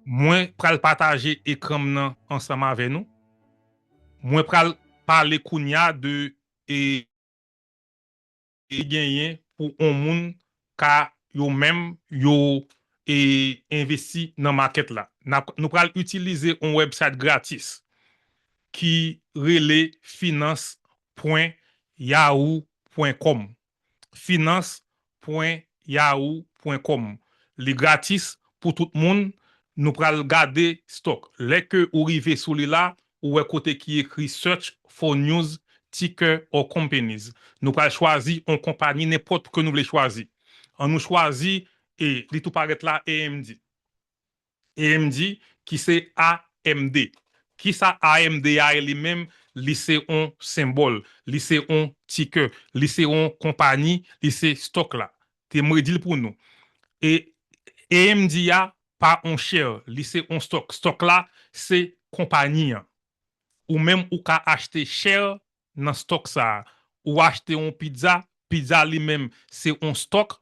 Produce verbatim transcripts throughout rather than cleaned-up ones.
Mwen pral pataje ekran m nan ansanm avè nou. Mwen pral pale kounya de e, e genyen pou yon moun ka yo menm yo e, envesti nan makèt la. N ap, nou pral itilize yon website gratis ki rele finance point yahoo point com. finance point yahoo point com. Li gratis pou tout moun. Nou pral gade stock. Lè ke ou rive sou li la, ou wè kote ki ekri search for news, ticker or companies. Nou pral chwazi yon konpayi, nenpòt ke nou vle chwazi. An nou chwazi, e li tou parèt la, A M D. A M D, ki se A M D. Kisa A M D a ye li menm? Li se yon senbòl, li se yon ticker, li se yon konpayi, li se stock la. Te mwen di l pou nou. E A M D a pa yon share, li se yon stock. Stock la, se konpayi an. Ou menm ou ka achte share nan stock sa a. Ou achte yon pizza, pizza li menm se yon stock.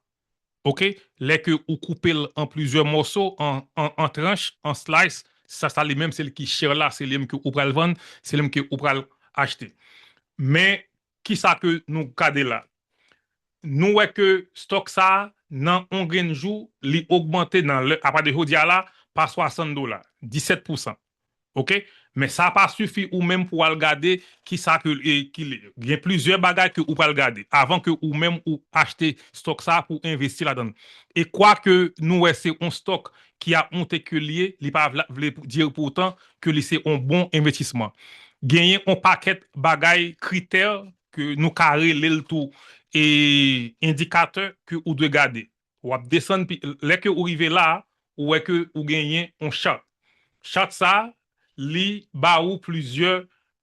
Ok? Lè ke ou koupe l an plizyè mòso, an, an, an tranch, an slice, sa, sa li menm se li ki share la, se li menm ke ou pral vann, se li menm ke ou pral achte. Men, kisa ke nou gade la? Nou wè ke stock sa a, nan yon grenn jou, li ogmante nan lè, apa de jodi a la, pa swasant dola, disèt pousan. Ok? Men sa pa sifi ou menm pou al gade kisa ke, e, ki li. Gen plizyè bagay ke ou pral gade avan ke ou menm ou achte stock sa a pou envesti ladan l. E kwake nou wè se yon stock ki ap monte ke li ye, li pa vle, vle di poutan ke li se yon bon envestisman. Genyen yon pakèt bagay, kritè ke nou ka rele l tou, e endikatè ke ou dwe gade. W ap desann, pi, lè ke ou rive la, ou wè ke ou genyen yon chart. Chart sa, li ba ou plizyè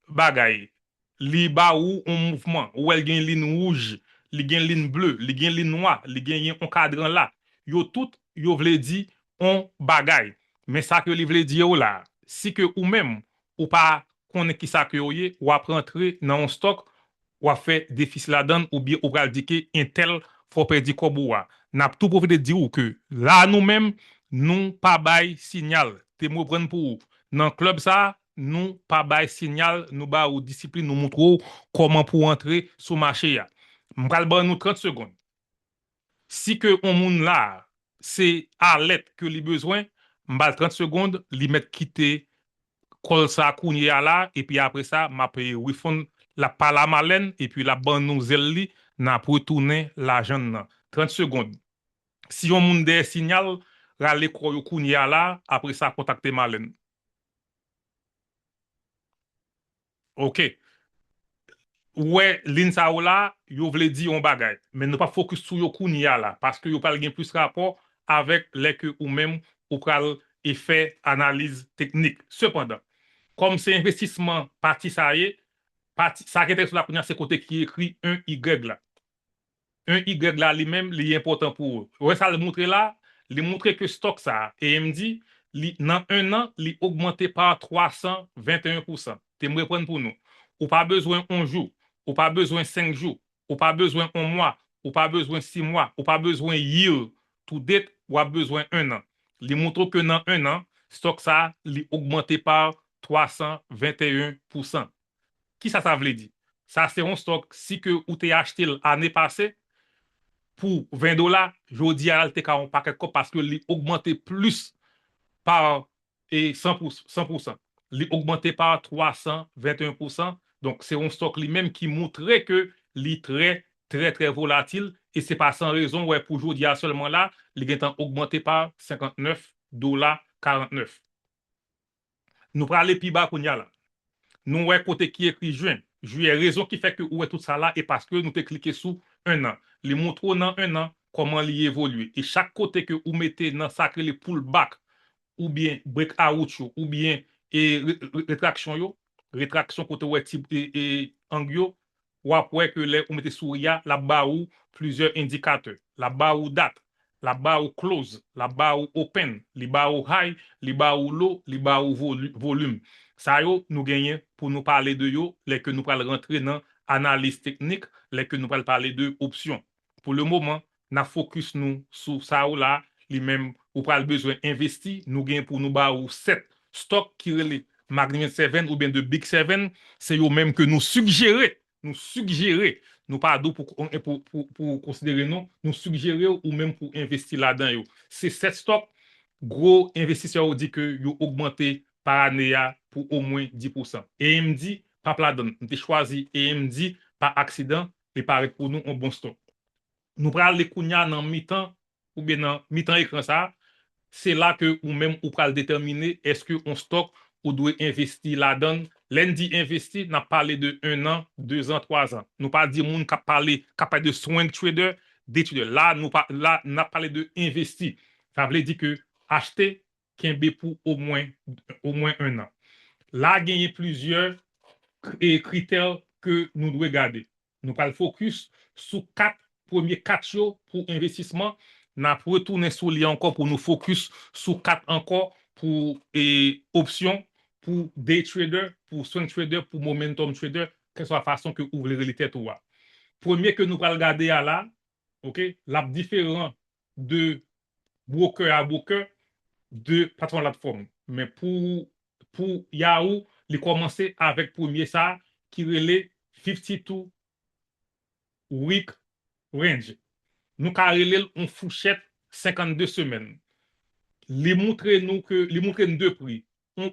bagay. Li ba ou yon mouvman. Ou wè l gen lin wouj, li gen lin ble, li gen lin nwa, li genyen yon kadran la. Yo tout, yo vle di yon bagay. Men sa ke li vle di yo la, si ke ou menm, ou pa konnen kisa ke yo ye, w ap rantre nan yon stock, w ap fè defisi ladan l, oubyen ou pral di ke entèl fè w pèdi kòb ou a. N ap tou pwofite di w ke la nou menm, nou pa bay sinyal. Te m reprann pou ou. Nan klèb sa a, nou pa bay sinyal, nou ba ou disiplin, nou montre w kòman pou w antre sou mache a. M pral ban nou trant segonn. Si ke yon moun la, se alèt ke li bezwen, m ba l trant segonn, li mèt kite kòl sa kounye a la, epi apre sa, m ap, eh, refund, l ap pale a Malèn, epi l ap ban nou zèl li, n ap retounen lajan n nan. Trant segonn. Si yon moun dèyè sinyal, rale kò yo kounye a la, apre sa, kontakte Malèn. Ok. Ou wè, lin sa yo la, yo vle di yon bagay. Men nou p ap fokis sou yo kounye a la, paske yo pral gen plis rapò avèk lè ke ou menm ou pral e fè analiz teknik. Sepandan, kòm se envestisman pati sa ye, pati, sa ki enterese w la kounye a, se kote ki ekri en Y la. En Y la li menm, li enpòtan pou ou. Ou wè sa l moutre la? Li moutre ke stock sa a, A M D, li, nan en an, li ogmante pa twa san venteyen pousan. Te m reprann pou nou. Ou pa bezwen yon jou, ou pa bezwen senk jou, ou pa bezwen yon mwa, ou pa bezwen sis mwa, ou pa bezwen year to date, w ap bezwen en an. Li moutre w ke nan en an, stock sa a, li ogmante pa twa san venteyen pousan. Kisa sa vle di? Sa se yon stock, si ke ou te achte l ane pase pou ven dola, jodi a la, li te ka yon pakèt kòb paske li ogmante plis pa, e, san pou, san pousan. Li ogmante pa twa san venteyen pousan. Donk, se yon stock li menm ki moutre ke li trè, trè, trè volatil. E se pa san rezon, w wè, pou jodi a sèlman la, li gentan ogmante pa senkantnèf dola karantnèf. Nou prale pi ba kounye a la. Nou wè kote ki ekri jen, jiyè. Rezon ki fè ke ou wè tout sa la, e paske nou te klike sou en an. Li moutre w nan en an kòman li evolye. E chak kote ke ou mete nan sa k rele pullback, oubyen breakout yo, oubyen, e, re-, re-, retraksyon yo, retraksyon kote w wè ti, e, e, ang yo, w ap wè ke lè ou mete souri a, l ap ba ou plizyè endikatè. L ap ba ou dat, l ap ba ou close, l ap ba ou open, li ba ou high, li ba ou low, li ba ou volu-, volume. Sa yo, nou genyen pou nou pale de yo lè ke nou pral rantre nan analiz teknik, lè ke nou pral pale de opsyon. Pou le moman, n ap fokis nou sou sa yo la, li menm ou pral bezwen envesti, nou gen pou nou ba ou sèt stock ki rele Magnificent Seven oubyen The Big Seven, se yo menm ke nou sigjere, nou sigjere, nou pa di w pou, pou, pou, pou konsidere non, nou sigjere w ou menm pou envesti ladan yo. Se sèt stock, gwo envestisè yo di ke yo ogmante pa ane a pou omwen dis pousan. A M D p ap ladan l. M te chwazi A M D pa aksidan, li parèt pou nou yon bon stock. Nou prale kounye a nan mitan, oubyen nan mitan ekran sa a, se la ke ou menm ou pral detèmine èske yon stock ou dwe envesti ladan l. Lè n di envesti, n ap pale de en an, de zan, twa zan. Nou pa di moun k ap pale, k ap pale de swing trader, day trader. La, nou pa, la, n ap pale de envesti. Sa vle di ke achte, kenbe pou omwen, omwen en an. La, genyen plizyè k-, e, kritè ke nou dwe gade. Nou pral fokis sou kat, premye kat yo pou envestisman. N ap retounen sou li ankò pou nou fokis sou kat ankò pou, e, opsyon, pou day trader, pou swing trader, pou momentum trader, kèlkeswa fason ke ou vle rele tèt ou a. Premye ke nou pral gade a la, ok, l ap diferan de broker a broker, de platfòm a platfòm. Men pou, pou Yahoo, li kòmanse avèk premye sa a ki rele fifty-two week range. Nou ka rele l yon fouchèt senkannde semèn. Li moutre nou ke, li moutre n de pri. Yon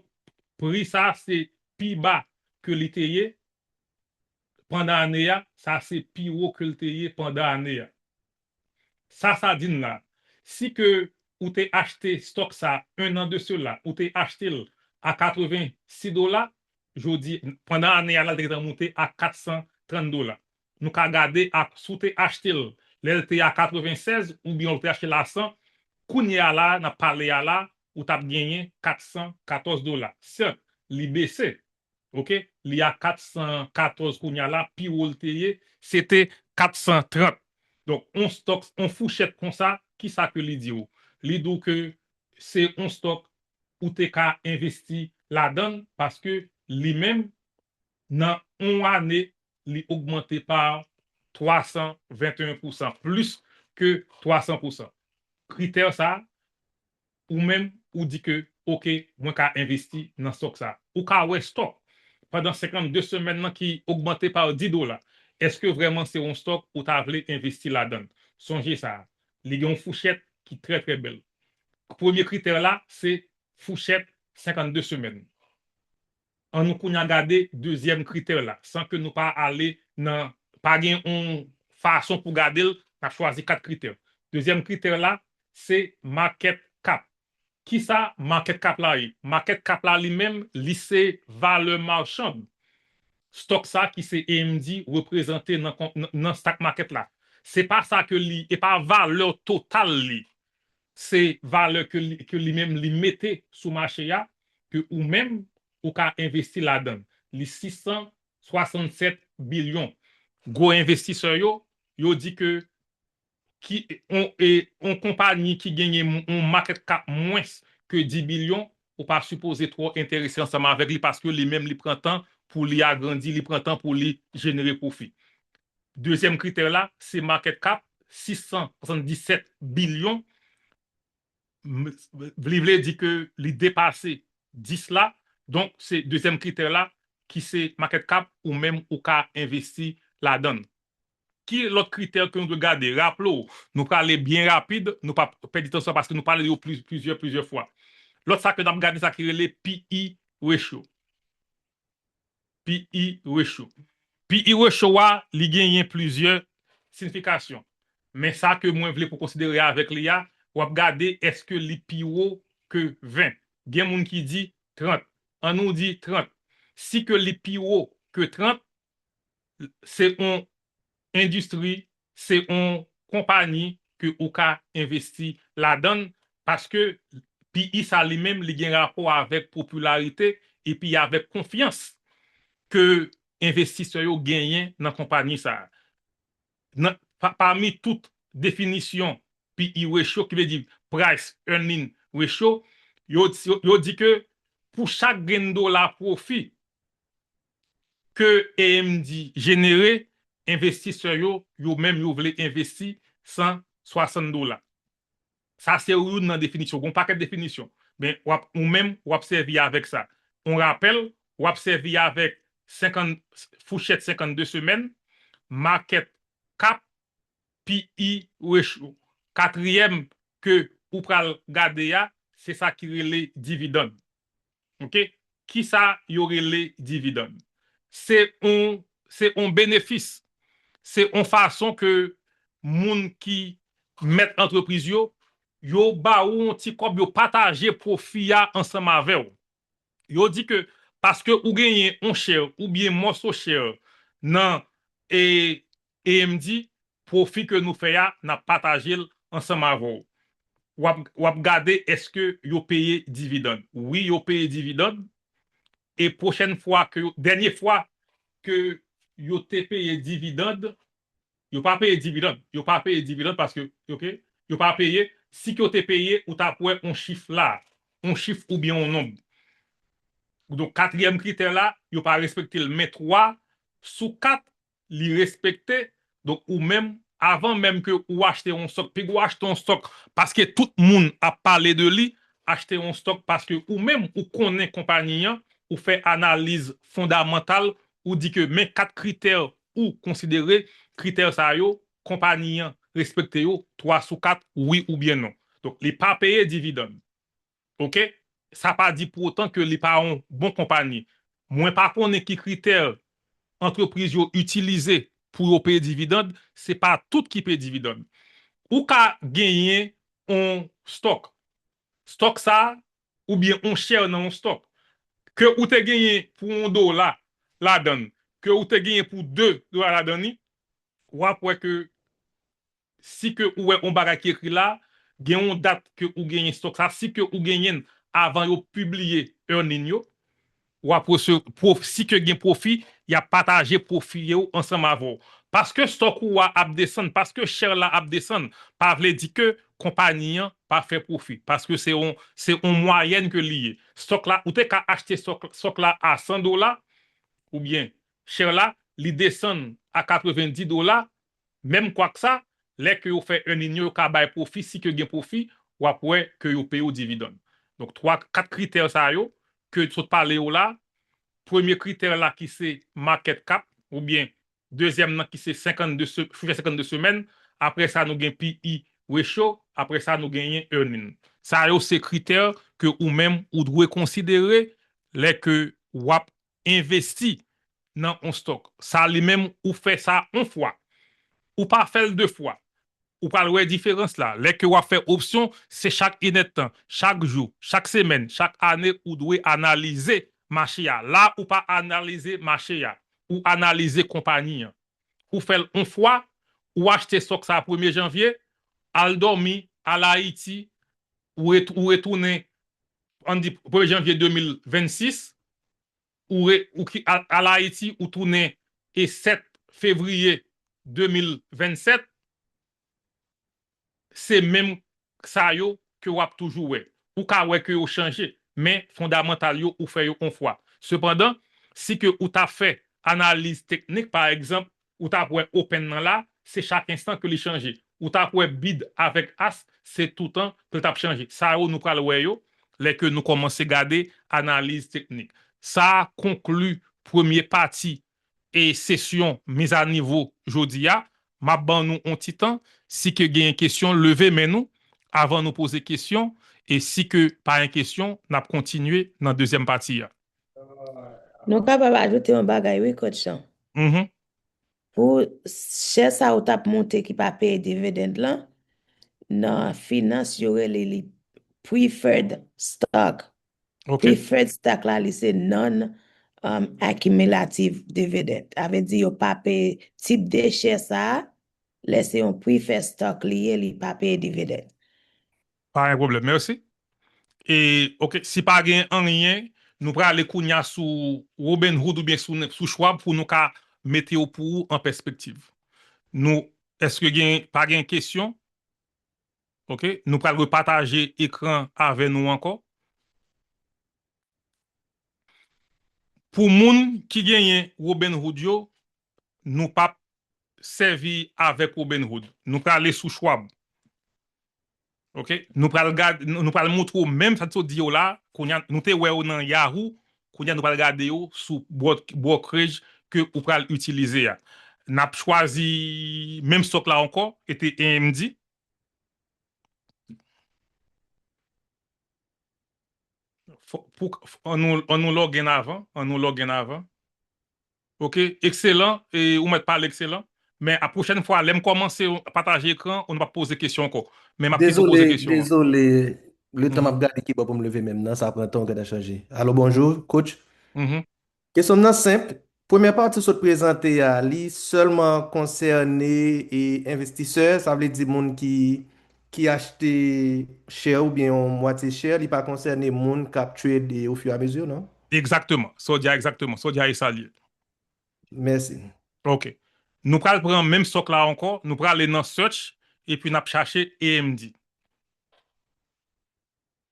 pri sa a se pi ba ke li te ye pandan ane a, sa se pi wo ke l te ye pandan ane a. Sa, sa di n la, si ke ou te achte stock sa, un an de cela, ou te achte l a katrevensis dola, jodi, pandan ane a la, l te gentan moute a kat san trant dola. Nou ka gade ak, si w te achte l lè l te a katrevennsèz, oubyen w te achte l a san, kounye a la, n ap pale a la, ou t ap genyen kat san katòz dola. Sèt, li bese, ok? Li a kat san katòz kounye a la, pi wo l te ye, se te kat san trant. Donk, on stock, on fouchèt konsa, ki sa ke li di w? Li di w ke se on stock ou te ka envesti ladan l, paske li menm, nan on ane, li ogmante pa twa san venteyen pousan, plis ke twa san pousan. Kritè sa, ou menm, ou di ke, ok, mwen ka envesti nan stock sa. Ou ka wè stock pandan senkannde semèn nan ki ogmante pa dis dola. Èske vrèman se yon stock ou ta vle envesti ladan l? Sonje sa, li gen yon fouchèt ki trè, trè bèl. Premye kritè la, se fouchèt senkannde semèn. An nou kounye a gade dezyèm kritè la, san ke nou pa ale nan, pa gen yon fason pou gade l, n ap chwazi kat kritè. Dezyèm kritè la, se market cap. Kisa market cap la ye? Market cap la li menm, li se valè machann stock sa ki se A M D reprezante nan, nan stock market la. Se pa sa ke li, e pa valè total li. Se valè ke li, ke li menm li mete sou mache a, ke ou menm, ou ka envesti ladan l. Li sis san swasannsèt bilyon. Gwo envestisè yo, yo di ke ki, on, e, on konpayi ki genyen on market cap mwens ke dis bilyon, ou pa sipoze twò enterese ansanm avèk li paske li menm li pran tan pou li agrandi, li pran tan pou li jenere pwofi. Dezyèm kritè la, se market cap, sis san swasanndisèt bilyon. M-, li vle di ke li depase dis la. Donk, se dezyèm kritè la ki se market cap ou menm ou ka envesti ladan l. Ki lòt kritè ke nou dwe gade? Raple w, nou prale byen rapid, nou pa pèdi tan sa paske nou pale de yo pli-, plizyè, plizyè fwa. Lòt sa ke n ap gade, sa ki rele P E ratio. P E ratio. P E ratio a, li genyen plizyè siyifikasyon. Men sa ke mwen vle pou konsidere avèk li a, w ap gade èske li pi wo ke ven. Gen moun ki di trant. An nou di trant. Si ke li pi wo ke trant, se yon endistri, se yon konpayi ke ou ka envesti ladan l, paske P E sa li menm, li gen rapò avèk popilarite epi avèk konfyans ke envestisè yo genyen nan konpayi sa a. Nan, pa, pami tout definisyon P E ratio, ki vle di price earning ratio, yo, yo, yo di ke pou chak grenn dola pwofi ke A M D jenere, envestisè yo, yo menm yo vle envesti san swasann dola. Sa se youn nan definisyon. Gen yon pakèt definisyon. Men w ap, ou menm, w ap sèvi avèk sa. On rapèl, w ap sèvi avèk senkant, fouchèt senkannde semèn, market cap, P E ratio. Katriyèm ke ou pral gade a, se sa ki rele dividann. Oke? Kisa yo rele dividann? Se on, se on benefis. Se on fason ke moun ki mèt antrepriz yo, yo ba ou on ti kòb, yo pataje pwofi a ansanm avè w. Yo di ke paske ou genyen on share oubyen mòso share nan e, A M D, pwofi ke nou fè a, n ap pataje l ansanm avè w. W ap, w ap gade èske yo peye dividann. Wi, yo peye dividann. E pwochèn fwa ke yo, dènye fwa ke yo te peye dividann, yo pa peye dividann. Yo pa peye dividann paske, oke, yo pa peye. Si ke yo te peye, ou t ap wè on chif la, on chif oubyen on nonb. Donk, katriyèm kritè la, yo pa respekte l. Men twa sou kat, li respekte. Donk, ou menm, avan menm ke ou achte yon stòk, piga w achte yon stòk paske tout moun ap pale de li, achte yon stòk paske ou menm, ou konnen konpayi an, ou fè analiz fondamantal, ou di ke men kat kritè ou konsidere, kritè sa yo, konpayi an respekte yo, twa sou kat, wi oubyen non. Donk, li pa peye dividann. Oke? Sa pa di pou otan ke li pa yon bon konpayi. Mwen pa konnen ki kritè antrepriz yo itilize pou yo peye dividann, se pa tout ki peye dividann. Ou ka genyen yon stòk. Stòk sa, oubyen yon share nan yon stòk. Ke ou te genyen pou yon dola ladann, ke ou te genyen pou de dola ladann li, w ap wè ke si ke ou wè yon bagay ki ekri la, gen yon dat ke ou genyen stòk sa, si ke ou genyen l avan yo pibliye earning yo, w ap rese-, pwof-, si ke gen pwofi, y ap pataje pwofi yo ansanm avè w. Paske stòk ou a ap desann, paske share la ap desann, pa vle di ke konpayi an pa fè pwofi. Paske se yon, se yon mwayèn ke li ye. Stòk la, ou te ka achte stòk, stòk la a san dola, oubyen share la, li desann a katrevendi dola, menm kwak sa, lè ke yo fè earning yo, yo ka bay pwofi, si ke gen pwofi, w ap wè ke yo peye w dividann. Donk, twa, kat kritè sa yo, ke sot pale yo la, premye kritè la ki se market cap, oubyen dezyèm nan ki se senkannde se-, fouchèt senkannde semèn, apre sa nou gen P E ratio, apre sa nou genyen earning. Sa yo se kritè ke ou menm ou dwe konsidere lè ke w ap envesti nan on stòk. Sa li menm, ou fè sa on fwa. Ou pa fè l de fwa. Ou pral wè diferans la. Lè ke w ap fè opsyon, se chak inèdtan, chak jou, chak semèn, chak ane, ou dwe analize mache a. La, ou pa analize mache a. Ou analize konpayi an. Ou fè l on fwa, ou achte stòk sa premye janvye, al dòmi, al Ayiti, ou ret-, ou retounen, ann di premye janvye de mil vennsis, ou re-, ou ki al, al Ayiti, ou tounen e sèt fevriye de mil vennsèt, se menm sa yo ke w ap toujou wè. Ou ka wè ke yo chanje, men fondamantal yo, ou fè yo on fwa. Sepandan, si ke ou ta fè analiz teknik, pa egzanp, ou t ap wè open nan la, se chak enstan ke li chanje. Ou t ap wè bid avèk as, se toutan ke l t ap chanje. Sa yo, nou pral wè yo lè ke nou kòmanse gade analiz teknik. Sa a konkli premye pati e sesyon mizanivo jodi a. M ap ban nou on ti tan. Si ke genyen kesyon, leve men nou avan nou poze kesyon. E si ke pa gen kesyon, n ap kontinye nan dezyèm pati a. Nou kapab ajoute yon bagay, wi, Coach Jean. Mhm. Pou share sa ou t ap monte ki pa peye dividend lan, nan finans, yo rele li preferred stock. Ok. Preferred stock la, li se non, um, accumulative dividend. Sa vle di yo pa peye tip de share sa a, lè se yon preferred stock li ye, li pa peye dividend. Pa gen pwoblèm, mèsi. E, ok, si pa gen anyen, nou prale kounye a sou Robinhood oubyen sou, sou Schwab pou nou ka mete yo pou ou an pèspektiv. Nou, èske gen, pa gen kesyon? Ok, nou pral repataje ekran avè nou ankò. Pou moun ki genyen Robinhood yo, nou p ap sèvi avèk Robinhood. Nou prale sou Schwab. Ok? Nou pral gad, nou nou pral montre w menm sa n sot di yo la. Kounye a, nou te wè yo nan Yahoo. Kounye a, nou pral gade yo sou bro- brokerage ke ou pral itilize a. N ap chwazi menm stock la ankò, e te A M D. Fò- pou- an nou, an nou log in avan, an nou log in avan. Ok, ekselan, e ou mèt pale ekselan. Men a pwochèn fwa, lè m kòmanse pataje ekran, ou n p ap poze kesyon ankò. Men m ap pito poze Dezole, kesyon an. Dezole. Letan m ap gade kibò pou m leve men m nan, sa pran tan w gentan chanje. Alo, bonjou, coach. Mhm. Kesyon m nan senp. Premyè pati w sot prezante a, li sèlman konsène e envestisè, sa vle di moun ki, ki achte share oubyen yon mwatye share, li pa konsène moun k ap trade e au fur et à mesure, non? Egzakteman. Sa w di a egzakteman. Sa w di a e sa l ye. Mèsi. Ok. Nou pral pran menm stock la ankò, nou pral ale nan search, epi n ap chache A M D.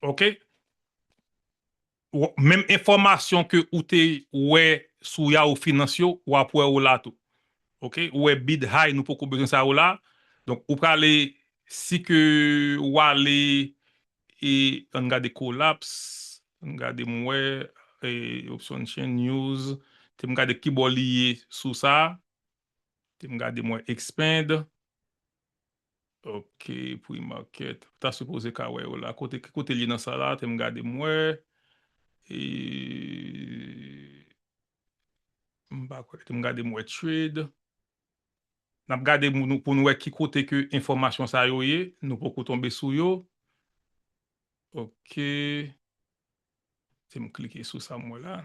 Ok? Ou- Menm enfòmasyon ke ou te wè sou Yahoo Finance yo, w ap wè yo la tou. Ok? Ou wè bid high, nou poko bezwen sa yo la. Donk, ou prale, si ke w ale, e ann gade collapse, ann gade m wè, e option chain news, te m gade kibò li ye sou sa, te m gade m wè expand. Ok, pre-market. Ou ta sipoze ka wè yo la. Kote, ki kote li nan sa la, te m gade m wè. E, m pa kwè, te m gade m wè trade. N ap gade pou nou, pou nou wè ki kote ke enfòmasyon sa yo ye. Nou poko tonbe sou yo. Ok. Te m klike sou sa m wè la.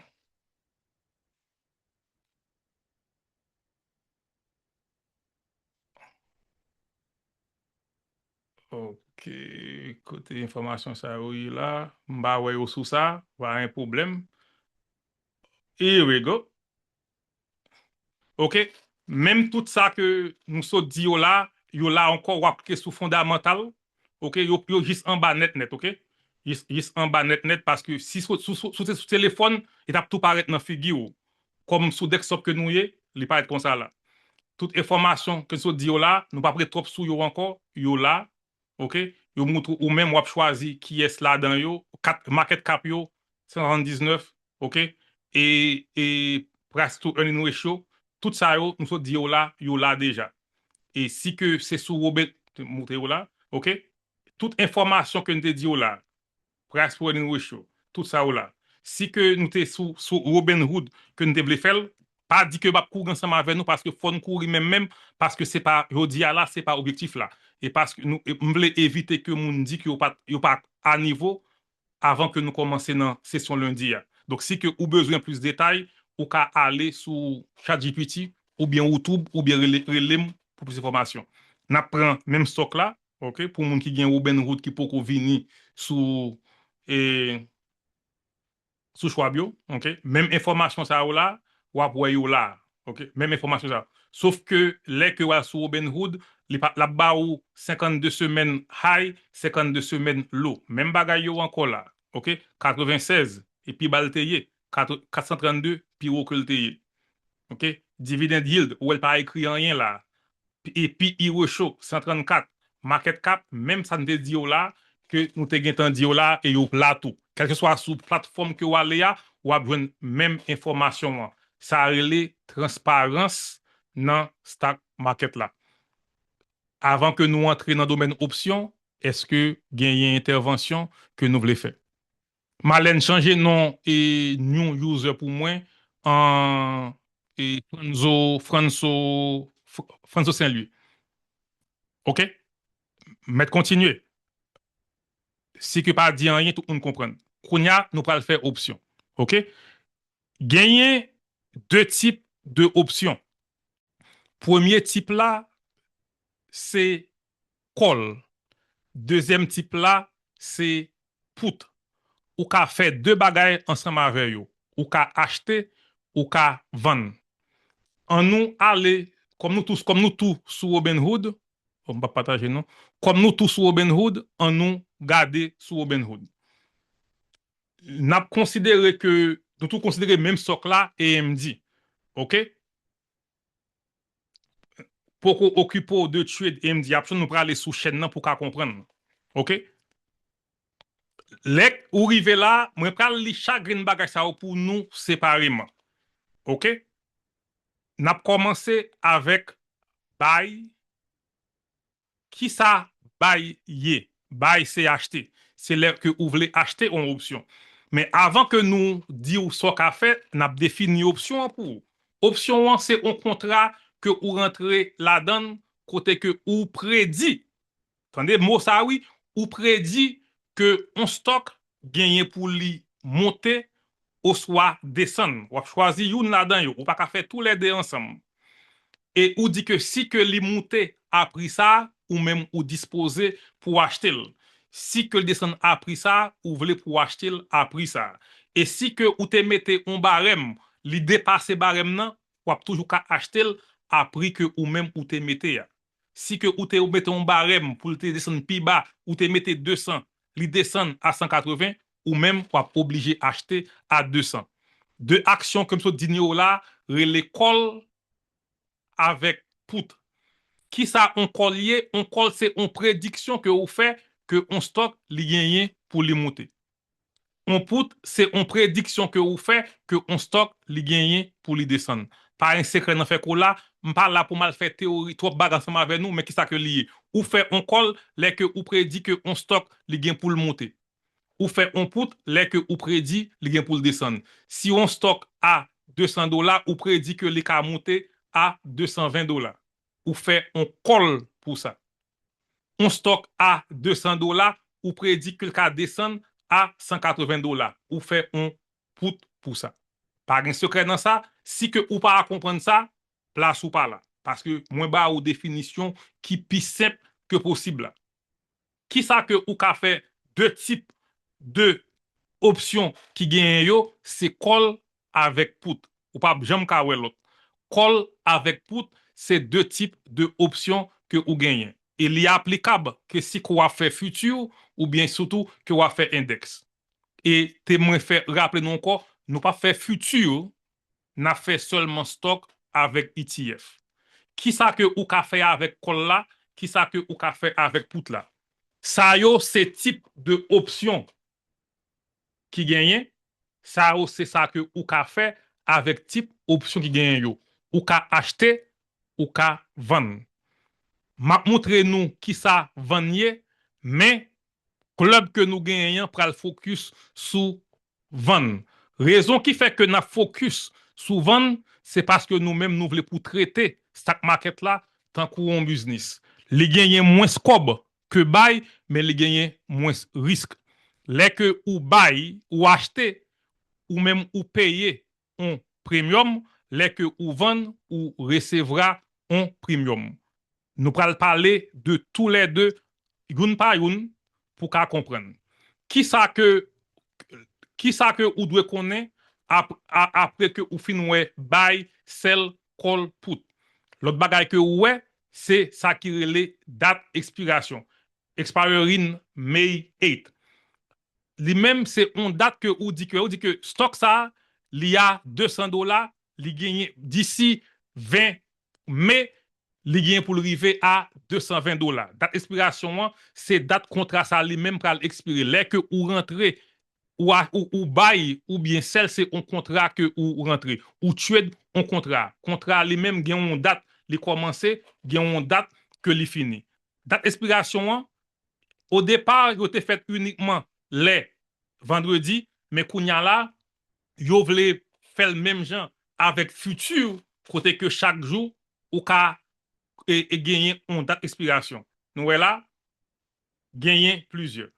Ok, kote enfòmasyon sa yo ye la? M pa wè yo sou sa, pa gen pwoblèm. Here we go. Ok, menm tout sa ke nou sot di yo la, yo la ankò, w ap klike sou fondamantal. Ok, yo, yo jis anba nèt nèt, ok? Jis, jis anba nèt nèt, paske si sou, sou, sou, sou te sou telefòn, li t ap tou parèt nan figi w. Kòm sou desktop ke nou ye, li parèt konsa la. Tout enfòmasyon ke n sot di yo la, nou p ap ret twòp sou yo ankò, yo la, ok? Yo montre ou menm w ap chwazi kiyès ladan yo, kat, market cap yo, san swasanndiznèf, ok? E, e price to earning ratio, tout sa yo, nou sot di yo la, yo la deja. E si ke se sou Robin, montre yo la, ok? Tout enfòmasyon ke n te di yo la, price to earning ratio, tout sa yo la. Si ke nou te sou, sou Robinhood, ke n te vle fè l, pa di ke m ap kouri ansanm avè nou, paske fò n kouri menm menm, paske se pa, jodi a la, se pa objektif la. E paske nou, e m vle evite ke moun di ke yo pa, yo pa a nivo avan ke nou kòmanse nan sesyon lendi a. Donk, si ke ou bezwen plis detay, ou ka ale sou ChatGPT, oubyen YouTube, oubyen rele, rele m pou plis enfòmasyon. N ap pran menm stock la, ok, pou moun ki gen Robinhood ki poko vini sou, e, sou Schwab yo, ok? Menm enfòmasyon sa yo la, w ap wè yo la, ok? Menm enfòmasyon sa yo. Sof ke lè ke w al sou Robinhood, li pa, l ap ba ou senkannde semèn high, senkannde semèn low. Menm bagay yo ankò la, ok? Katrevennsèz, e pi ba l te ye, kat, kat san trannde, pi wo ke l te ye. Ok? Dividend yield, ou wè l pa ekri anyen la. P-, e P E ratio, san trannkat. Market cap, menm sa n te di yo la, ke nou te gentan di yo la, e yo la tou. Kèlkeswa sou platfòm ke w ale a, w ap jwenn menm enfòmasyon an. Sa rele transparans nan stock market la. Avan ke nou antre nan domèn opsyon, èske genyen entèvansyon ke nou vle fè? Malèn, chanje non e new user pou mwen an e Franzo, Franzo, Fr-, Franzo Saint-Louis. Ok? Mèt kontinye. Si ke pa di anyen, tout moun konprann. Kounye a, nou pral fè opsyon. Ok? Genyen de tip de opsyon. Premye tip la, se call. Dezyèm tip la, se put. Ou ka fè de bagay ansanm avè yo. Ou ka achte, ou ka vann. An nou ale, kòm nou tou, kòm nou tou sou Robinhood, bon, m p ap pataje non. Kòm nou tou sou Robinhood, an nou gade sou Robinhood. N ap konsidere ke nou tou konsidere menm stock la, A M D. Ok? Poko okipe w de trade A M D option, nou prale sou chèn nan pou w ka konprann. Oke? Lè ou rive la, mwen pral li chak grenn bagay sa yo pou nou separeman. Oke? N ap kòmanse avèk bay. Kisa bay ye? Bay se achte. Se lè ke ou vle achte yon opsyon. Men avan ke nou di w sa w ka fè, n ap defini opsyon an pou ou. Opsyon an se yon kontra ke ou rantre ladan l kote ke ou predi. Tande mo sa wi, ou predi ke yon stòk genyen pou li monte oswa desann. W ap chwazi youn ladan yo. Ou pa ka fè toulède ansanm. E ou di ke si ke li moute a pri sa, ou menm ou dispoze pou w achte l. Si ke l desann a pri sa, ou vle pou w achte l a pri sa. E si ke ou te mete yon barèm, li depase barèm nan, w ap toujou ka achte l a pri ke ou menm ou te mete a. Si ke ou te mete yon barèm pou l te desann pi ba, ou te mete desan, li desann a san katreven, ou menm w ap oblije achte a desan. De aksyon ke m sot di nou yo la rele call avèk put. Kisa yon call ye? Yon call se yon prediksyon ke ou fè ke yon stòk li genyen pou li moute. Yon put se yon prediksyon ke ou fè ke yon stòk li genyen pou li desann. Pa gen sekrè nan fè kou la, m pa la pou m al fè teyori twòp bagay ansanm avè nou, men kisa ke li ye? Ou fè yon call lè ke ou predi ke yon stòk li gen pou l moute. Ou fè yon put lè ke ou predi li gen pou l desann. Si yon stòk a desan dola, ou predi ke li ka moute a desan ven dola. Ou fè yon call pou sa. Yon stòk a desan dola, ou predi ke l ka desann a san katreven dola. Ou fè yon put pou sa. Pa gen sekrè nan sa. Si ke ou pa konprann sa, plas ou pa la. Paske mwen ba ou definisyon ki pi senp ke posib la. Kisa ke ou ka fè? De tip de opsyon ki genyen yo, se call avèk put. Ou p ap janm ka wè lòt. Call avèk put, se de tip de opsyon ke ou genyen. E li aplikab ke si ke w ap fè future oubyen sitou ke w ap fè index. E te mwen fè raple nou ankò, nou p ap fè future, n ap fè sèlman stòk avèk E T F. Kisa ke ou ka fè avèk call la? Kisa ke ou ka fè avèk put la? Sa yo se tip de opsyon ki genyen. Sa yo se sa ke ou ka fè avèk tip opsyon ki genyen yo. Ou ka achte, ou ka vann. M ap montre nou kisa vann ye, men klèb ke nou genyen an pral fokis sou vann. Rezon ki fè ke n ap fokis sou vann, se paske nou menm nou vle pou trete stock market la tankou yon biznis. Li genyen mwens kòb ke bay, men li genyen mwens risk. Lè ke ou bay, ou achte, ou menm ou peye yon premium, lè ke ou vann, ou resevwa yon premium. Nou pral pale de toulède youn pa youn pou ka konprann. Kisa ke, kisa ke ou dwe konnen ap, a, apre ke ou fin wè buy, sell, call, put? Lòt bagay ke ou wè, se sa ki rele dat ekspirasyon. Expiring May eight. Li menm, se yon dat ke ou di ke, ou di ke stock sa, li a desan dola, li genyen disi ven me, li genyen pou l rive a desan ven dola. Dat ekspirasyon an, se dat kontra sa li menm pral ekspire. Lè ke ou rantre, ou, a, ou, ou bay, oubyen sell, se yon kontra ke ou rantre. Ou trade yon kontra. Kontra li menm gen yon dat li kòmanse, gen yon dat ke li fini. Dat ekspirasyon an, o depa, yo te fèt inikman lè vandredi, men kounya la, yo vle fè l menm jan avèk future, kote ke chak jou ou ka e, e genyen yon dat ekspirasyon. Nou wè la, genyen plizyè.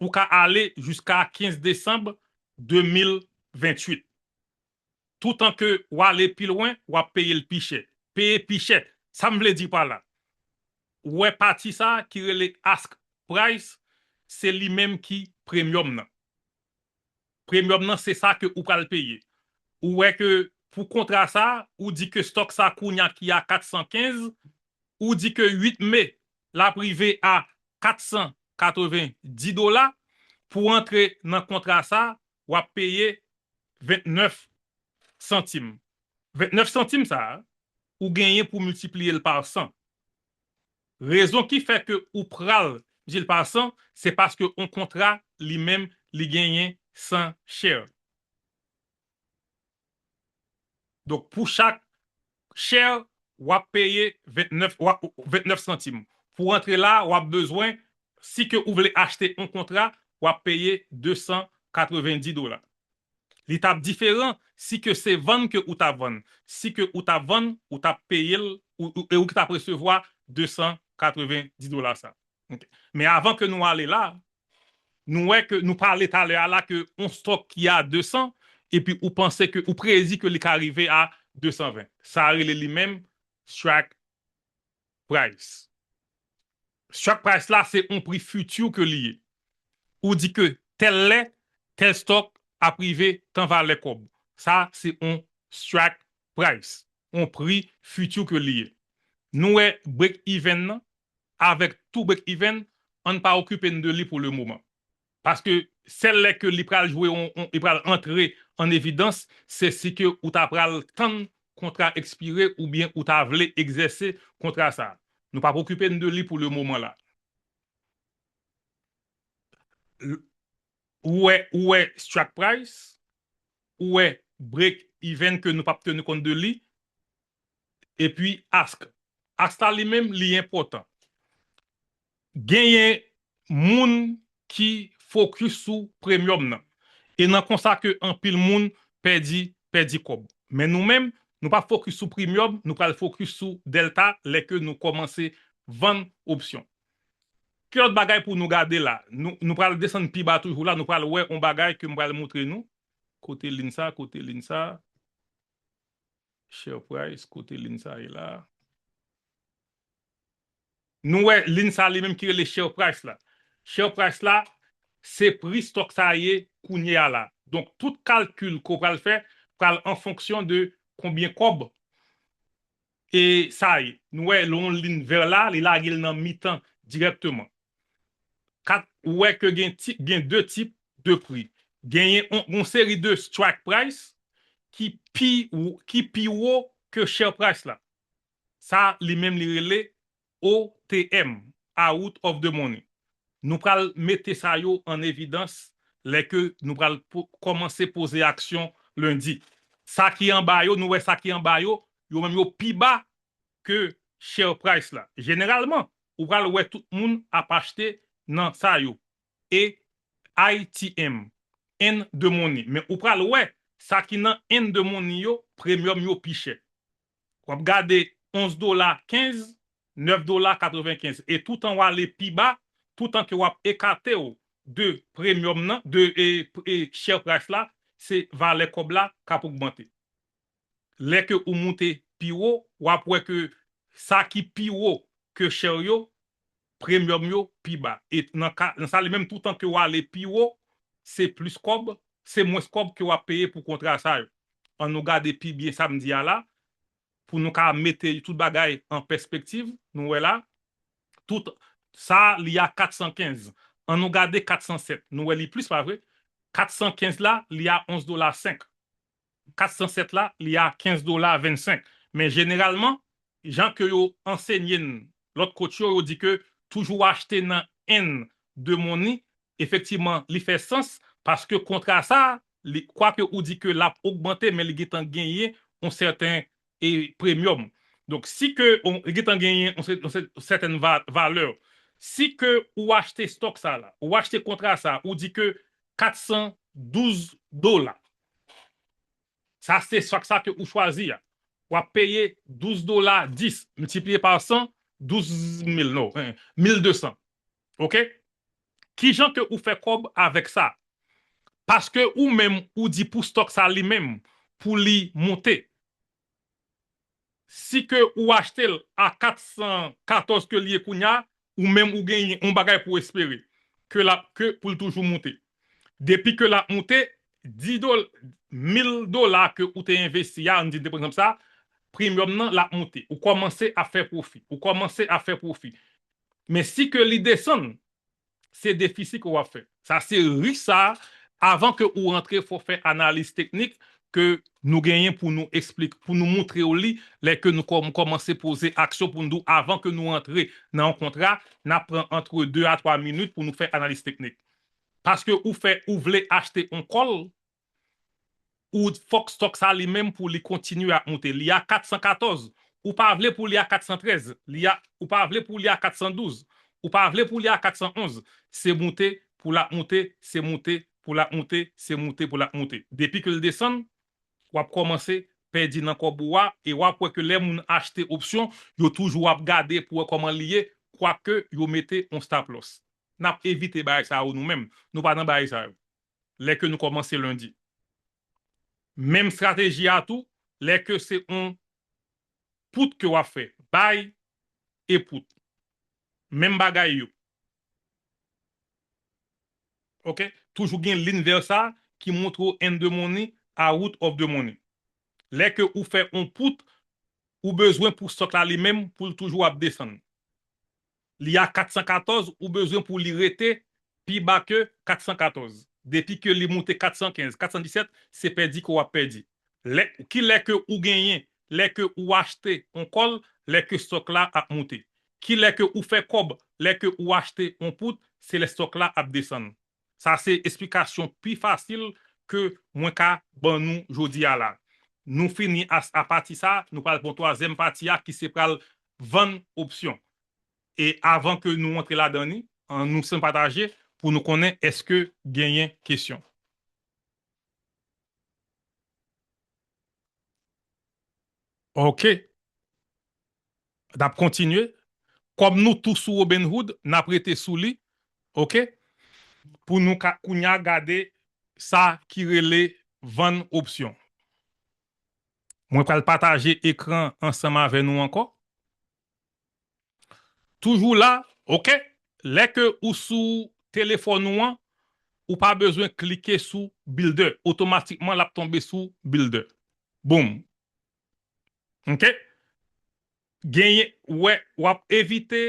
Ou ka ale jiska kenz desanm de mil venntuit. Toutan ke w ale pi lwen, w ap peye l pi chè. Peye pi chè. Sa m vle di pa la? Ou wè pati sa ki rele ask price, se li menm ki premium nan. Premium nan, se sa ke ou pral peye. Ou wè ke pou kontra sa, ou di ke stock sa kounya ki a kat san kenz, ou di ke uit me, l ap rive a kat san katrevendi dola, pou antre nan kontra sa, w ap peye vennèf santim. Vennèf santim sa a, ou genyen pou miltipliye l pa san. Rezon ki fè ke ou pral di l pa san, se paske yon kontra li menm li genyen san share. Donk, pou chak share, w ap peye vennèf, w ap, vennèf santim. Pou antre la, w ap bezwen, si ke ou vle achte yon kontra, w ap peye de san katrevendi dola. Li t ap diferan si ke se vann ke ou t ap vann. Si ke ou t ap vann, ou t ap peye l, ou, ou, e ou ki t ap resevwa de san katrevendi dola sa. Ok. Men avan ke nou ale la, nou wè ke nou pale talè a la ke yon stock ki a de san, epi ou panse ke, ou predi ke li ka rive a de san ven. Sa rele li menm strike price. Strike price la, se yon pri future ke li ye. Ou di ke tèl lè, tèl stock ap rive tan valè kòb. Sa, se yon strike price, yon pri future ke li ye. Nou wè break even nan, avèk tou break even, ann pa okipe n de li pou le moman. Paske sèl lè ke li pral jwe, on, on, li pral antre an evidans, se si ke ou ta pral tann kontra ekspire oubyen ou ta vle egzèse kontra sa. Nou p ap okipe n de li pou le moman la. L-, ou wè, ou wè strike price, ou wè break even ke nou p ap teni kont de li, epi ask. Ask la li menm, li enpòtan. Genyen moun ki fokis sou premium nan. E nan konsa ke anpil moun pèdi, pèdi kòb. Men nou menm, nou pa fokis sou premium, nou pral fokis sou delta lè ke nou kòmanse vann opsyon. Ki lòt bagay pou nou gade la? Nou, nou pral desann pi ba toujou la, nou pral wè yon bagay ke m pral montre nou. Kote lin sa, kote lin sa. Share price, kote lin sa ye la? Nou wè lin sa li menm ki rele share price la. Share price la, se pri stock sa ye kounye a la. Donk, tout kalkil ke w pral fè pral an fonksyon de konbyen kòb e sa ye. Nou wè, yon lin vè la, li lage l nan mitan dirèkteman. Kat, ou wè ke gen ti, gen de tip de pri. Genyen yon, yon seri de strike price ki pi, ki pi wo ke share price la. Sa, li menm, li rele O T M, out of the money. Nou pral mete sa yo an evidans lè ke nou pral po-, kòmanse poze aksyon lendi. Sa ki anba yo, nou wè sa ki anba yo, yo menm yo pi ba ke share price la. Jeneralman, ou pral wè tout moun ap achte nan sa yo. E I T M, in the money. Men ou pral wè, sa ki nan in the money yo, premium yo pi chè. W ap gade onz dola kenz, nèf dola katrevenkenz. E toutan w ale pi ba, toutan ke w ap ekate w de premium nan, de, e, e share price la, se valè kòb la k ap ogmante. Lè ke ou moute pi wo, w ap wè ke sa ki pi wo ke share yo, premium yo pi ba. E nan ka, nan sa li menm, toutan ke w ale pi wo, se plis kòb, se mwens kòb ke w ap peye pou kontra sa yo. Ann nou gade pi byen sa m di a la, pou nou ka mete tout bagay an pèspektiv, nou wè la, tout sa li a katsankenz. Ann nou gade katsansèt, nou wè li plis, pa vre? Katsankenz la, li a onz dola senk. Katsansèt la, li a kenz dola vennsenk. Men jeneralman, jan ke yo ansenye n lòt kote yo, yo di ke toujou achte nan in the money, efektivman, li fè sans, paske kontra sa, li, kwake ou di ke l ap ogmante, men li gentan genyen yon sèten, e, premium. Donk, si ke, on, li gentan genyen yon sè-, yon sè-, sètèn va-, valè, si ke ou achte stock sa la, ou achte kontra sa, ou di ke katsandouz dola. Sa se stock sa ke ou chwazi a. W ap peye douz dola dis, miltipliye pa san, douz mil, non, eh, mil de san. Ok? Kijan ke ou fè kòb avèk sa? Paske ou menm, ou di pou stock sa li menm, pou li monte. Si ke ou achte l a katsankatòz ke li ye kounye a, ou menm ou genyen yon bagay pou espere ke l ap, ke pou l toujou moute. Depi ke l ap moute, dis dola, mil dola ke ou te envesti a, ann di de pran egzanp sa, premium nan l ap moute. Ou kòmanse ap fè pwofi. Ou kòmanse ap fè pwofi. Men si ke li desann, se defisi ke w ap fè. Sa se risk sa, avan ke ou rantre, fò fè analiz teknik, ke nou genyen pou nou eksplike, pou nou montre w li, lè ke nou kòm-, kòmanse poze aksyon pou nou di w, avan ke nou antre nan yon kontra, n ap pran antre de a twa minit pou nou fè analiz teknik. Paske ou fè, ou vle achte yon call, ou fòk stock sa li menm pou li kontinye ap monte. Li a kat san katòz, ou pa vle pou li a kat san trèz, li a, ou pa vle pou li a kat san douz, ou pa vle pou li a kat san onz. Se monte pou l ap monte, se monte pou l ap monte, se monte pou l ap monte. Depi ke l desann, w ap kòmanse pèdi nan kòb ou a, e w ap wè ke lè moun achte opsyon, yo toujou ap gade pou wè kòman li ye, kwake yo mete yon stop loss. N ap evite bagay sa yo nou menm. Nou pa nan bagay sa yo. Lè ke nou kòmanse lendi. Menm estrateji a tou, lè ke se yon put ke w ap fè, buy e put. Menm bagay yo. Ok? Toujou gen liy vè sa ki montre w in the money, out of the money. Lè ke ou fè yon put, ou bezwen pou stock la li menm, pou l toujou ap desann. Li a kat san katòz, ou bezwen pou li rete pi ba ke kat san katòz. Depi ke li monte kat san kenz, kat san disèt, se pèdi ke w ap pèdi. Lè, ki lè ke ou genyen, lè ke ou achte yon call, lè ke stock la ap monte. Ki lè ke ou fè kòb, lè ke ou achte yon put, se lè stock la ap desann. Sa se esplikasyon pi fasil ke mwen ka ban nou jodi a la. Nou fini a, a pati sa, nou pral pran twazyèm pati a ki se pral vann opsyon. E avan ke nou antre ladan li, an nou fè pataje pou nou konnen èske genyen kesyon. Ok. N ap kontinye. Kòm nou tou sou Robinhood, n ap rete sou li. Ok? Pou nou ka, kounye a gade sa ki rele vann opsyon. Mwen pral pataje ekran ansanm avè nou ankò. Toujou la, ok? Lè ke ou sou telefòn ou an, ou pa bezwen klike sou builder. Otomatikman, l ap tonbe sou builder. Boom. Ok? Genyen, wè, w ap evite,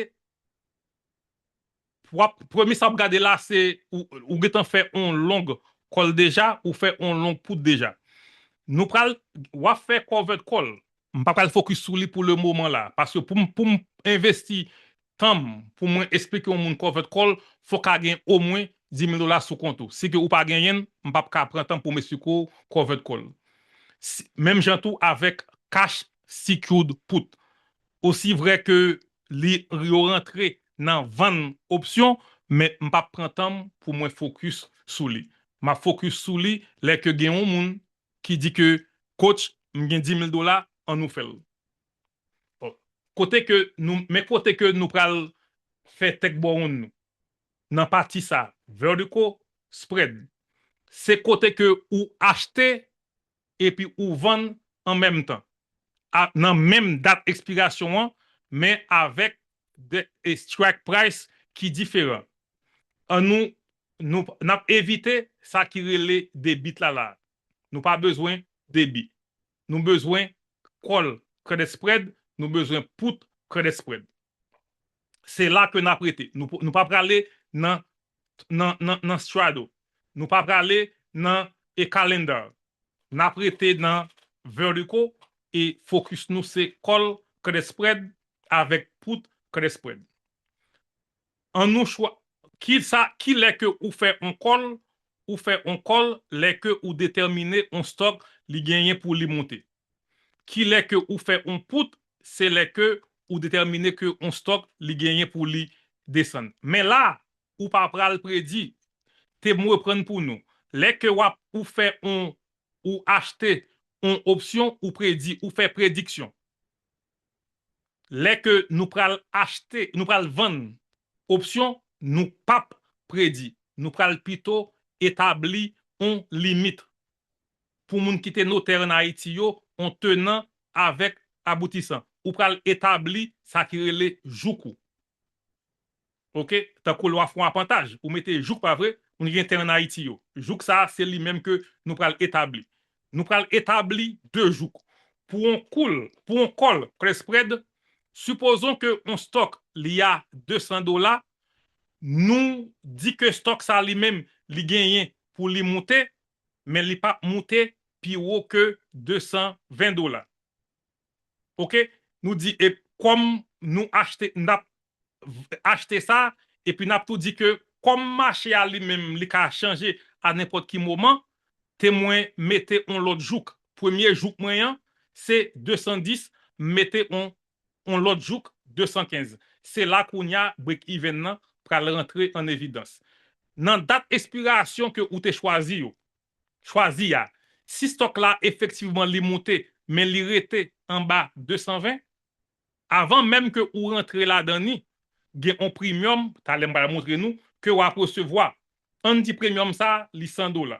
w ap, premye sa w ap gade la, se ou, ou gentan fè yon long call deja, ou fè yon long put deja. Nou pral, w ap fè covered call. M pa pral focus sou li pou le moman la, paske pou m, pou m envesti tan m pou mwen eksplike yon moun covered call, fòk a gen omwen dis mil dola sou kont ou. Si ke ou pa genyen l, m p ap ka pran tan pou m eksplike w covered call. Si, menm jan tou avèk cash secured put. Osi vrè ke li, yo rantre nan vann opsyon, men m p ap pran tan m pou mwen focus sou li. M ap focus sou li lè ke gen yon moun ki di ke, "Coach, m gen dis mil dola, an nou fè l." Bon, kote ke nou, men kote ke nou pral fè tèk bò wonn nou. Nan pati sa, vertical spread. Se kote ke ou achte epi ou vann an menm tan. A, nan menm dat ekspirasyon an, men avèk de, e strike price ki diferan. An nou, nou, n ap evite sa ki rele debit la la. Nou pa bezwen debi. Nou bezwen call credit spread, nou bezwen put credit spread. Se la ke n ap rete. Nou, nou pa prale nan, nan, nan, nan straddle. Nou pa prale nan e calendar. N ap rete nan vertical e focus nou se call credit spread avèk put credit spread. An nou chwa, ki sa, ki lè ke ou fè on call, ou fè on call lè ke ou detèmine on stock li genyen pou li monte. Ki lè ke ou fè on put, se lè ke ou detèmine ke on stock li genyen pou li desann. Men la, ou pa pral predi. Te m reprann pou nou. Lè ke w ap, ou fè on, ou achte on opsyon, ou predi, ou fè prediksyon. Lè ke nou pral achte, nou pral vann opsyon, nou p ap predi. Nou pral pito etabli on limit. Pou moun ki te notè ann Ayiti yo, on tenan avèk aboutisan. Ou pral etabli sa ki rele jouk ou. Ok? Tankou lè w ap fè on apantaj, ou mete jouk, pa vre? Moun ki gen tè ann Ayiti yo. Jouk sa a, se li menm ke nou pral etabli. Nou pral etabli de jouk. Pou on call, pou on call credit spread, sipozon ke on stock li a de san dola, nou di ke stock sa li menm li genyen pou li moute, men li p ap moute pi wo ke de san ven dola. Oke? Nou di, e kòm nou achte, n ap achte sa, epi n ap tou di ke kòm mache a li menm, li ka chanje a nenpòt ki moman, te mwen mete on lòt jouk. Premye jouk mwen an, se de san dis, m mete on, on lòt jouk, de san kenz. Se la kounye a break even nan pral rantre an evidans. Nan dat ekspirasyon ke ou te chwazi yo, chwazi a, si stòk la efektivman li moute, men li rete anba de san ven, avan menm ke ou rantre ladan ni, gen on premium, talè m pral montre nou, ke w ap resevwa. Ann di premium sa, li san dola.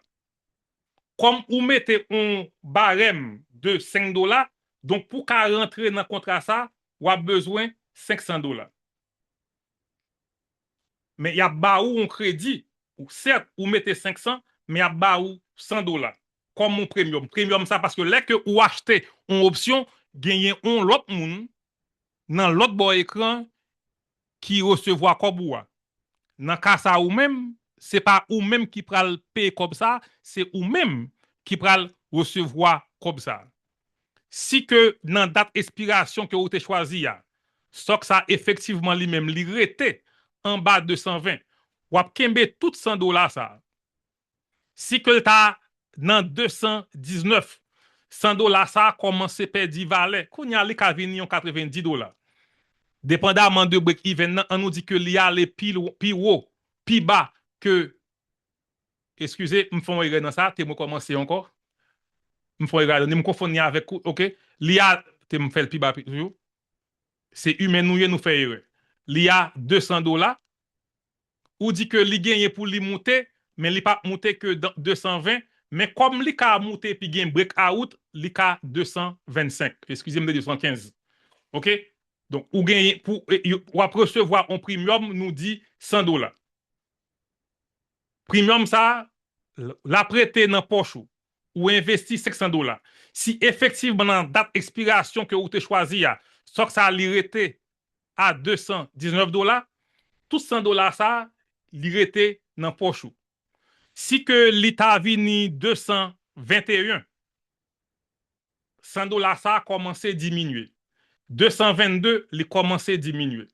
Kòm ou mete on barèm de senk dola, donk pou ka rantre nan kontra sa, w ap bezwen senk san dola. Men y ap ba ou on kredi. Ou, sèt, ou mete senk san, men y ap ba ou san dola kòm on premium. Premium sa, paske lè ke ou achte on opsyon, genyen on lòt moun nan lòt bò ekran ki resevwa kòb ou a. Nan ka sa ou menm, se pa ou menm ki pral peye kòb sa, se ou menm ki pral resevwa kòb sa. Si ke nan dat ekspirasyon ke ou te chwazi a, stòk sa efektivman li menm li rete anba de san ven, w ap kenbe tout san dola sa. Si ke l ta nan de san diznèf, san dola sa kòmanse pèdi valè. Kounye a, li ka vini yon katrevendi dola. Depandaman de break even nan, an nou di ke li ale pi lwen, pi wo, pi ba ke, eskize, m fè yon erè nan sa, te mwen kòmanse ankò. M fè yon erè, m konfonn li avèk, oke? Li a, te m fè l pi ba toujou. Se imen nou ye, nou fè erè. Li a de san dola. Ou di ke li genyen pou li moute, men li p ap moute ke de san ven, men kòm li ka moute epi gen breakout, li ka de san vennsenk. Eskize m, de san kenz. Oke? Donk, ou genyen pou, e, yo, w ap resevwa on premium, nou di san dola. Premium sa, l ap rete nan pòch ou. Ou envesti senk san dola. Si efektivman nan dat ekspirasyon ke ou te chwazi a, stòk sa li rete a de san diznèf dola, tout san dola sa, li rete nan pòch ou. Si ke li ta vini de san venteyen, san dola sa kòmanse diminye. De san vennde, li kòmanse diminye.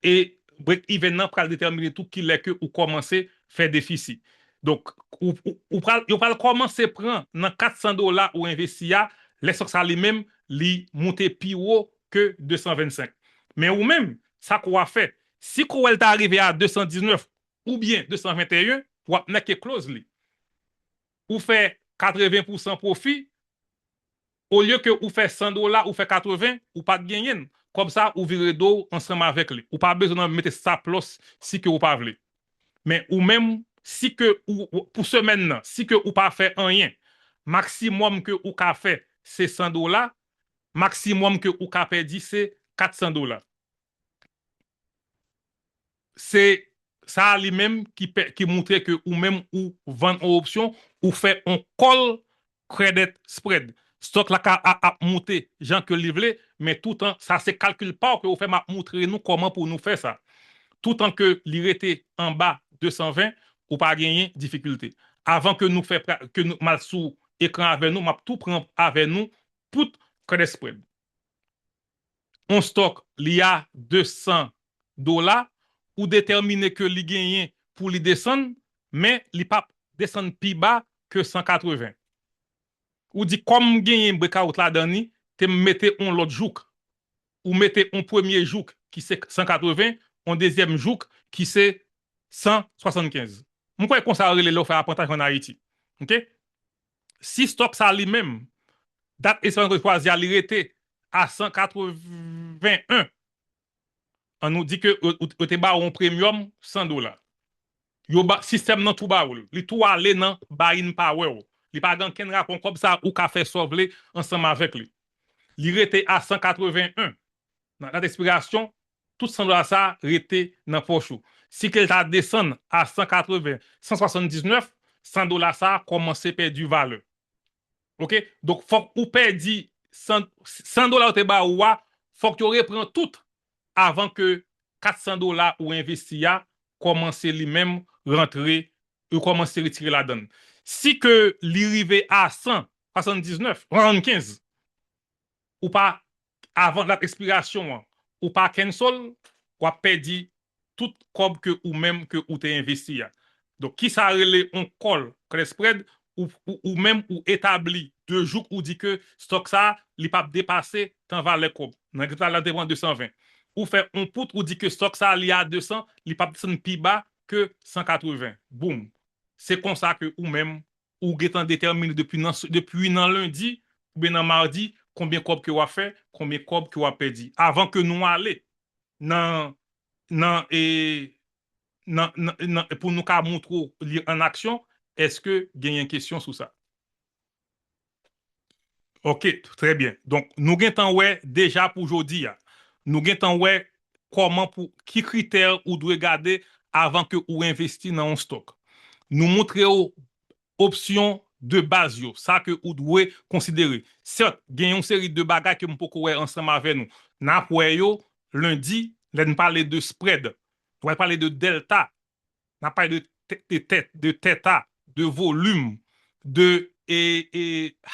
E break even nan pral detèmine tou kilè ke ou kòmanse fè defisi. Donk, ou, ou, ou pral, yo pral kòmanse pran nan kat san dola ou envesti a, lè stòk sa li menm, li moute pi wo ke de san vennsenk. Men ou menm, sa ke w ap fè, si ke w wè l ta rive a de san diznèf oubyen de san venteyen, w ap nèke close li. Ou fè katreven pousan pwofi, olye ke ou fè san dola, ou fè katreven, ou pa t genyen l. Kòb sa, ou vire do w ansanm avèk li. Ou pa bezwen nan mete stop loss si ke ou pa vle. Men ou menm, si ke ou, ou, pou semèn nan, si ke ou pa fè anyen, maksimòm ke ou ka fè, se san dola, maksimòm ke ou ka pèdi, se kat san dola. Se sa li menm ki pè, ki montre ke ou menm ou vann on opsyon, ou fè on call credit spread. Stòk la ka a, ap moute jan ke li vle, men toutan, sa se kalkil pa w ke ou fè, m ap montre nou kòman pou nou fè sa. Toutan ke li rete anba de san ven, ou pa genyen difikilte. Avan ke nou fè pra, ke nou, m al sou ekran avè nou, m ap tou pran avè nou put credit spread. On stòk, li a de san dola, ou detèmine ke li genyen pou li desann, men li p ap desann pi ba ke san katreven. Ou di, kòm m genyen breakout ladan ni, te m mete on lòt jouk. Ou mete on premye jouk ki se san katreven, on dezyèm jouk ki se san swasannkenz. M kwè konsa yo rele lè w fè aprantaj ann Ayiti. Oke? Si stòk sa li menm, dat espirasyon ke w chwazi a, li rete a san katreven en, an nou di ke yo, yo, yo te ba w yon premium san dola. Yo ba, sistèm nan tou ba w l. Li tou ale nan buying power w. Li pa gen ankenn rapò, kòb sa ou ka fè sa w vle ansanm avèk li. Li rete a san katreven en. Nan dat espirasyon, tout san dola sa rete nan pòch ou. Si ke l ta desann a san katreven, san swasanndiznèf, san dola sa kòmanse pèdi valè. Oke? Donk, fòk ou pèdi san, san dola yo te ba ou a, fòk yo repran tout avan ke kat san dola ou envesti a kòmanse li menm rantre, yo kòmanse retire ladan l. Si ke li rive a san, swasanndiznèf, swasannkenz, ou pa, avan dat ekspirasyon an, ou pa cancel, w ap pèdi tout kòb ke ou menm ke ou te envesti a. Donk, kisa rele yon call credit spread? Ou, ou, ou menm ou etabli de jou ou di ke stock sa, li p ap depase tan valè kòb. Nan egzanp la, l te pran de san ven. Ou fè yon put, ou di ke stock sa, li a de san, li p ap desann pi ba ke san katreven. Boum. Se konsa ke ou menm, ou gentan detèmine depi nan, depi nan lendi, oubyen nan madi, konbyen kòb ke w ap fè, konbyen kòb ke w ap pèdi. Avan ke nou ale nan, nan, e, nan, nan, nan, pou nou ka montre w li an aksyon, èske genyen kesyon sou sa? Ok, trè byen. Donk, nou gentan wè deja pou jodi a. Nou gentan wè kòman pou, ki kritè ou dwe gade avan ke ou envesti nan yon stock. Nou montre w opsyon de baz yo, sa ke ou dwe konsidere. Sèt, gen yon seri de bagay ke m poko wè ansanm avè nou. N ap wè yo lendi, lè n pale de spread. Nou pral pale de delta. N ap pale de tè-, de tè-, de tèta, de volim, de, e, e,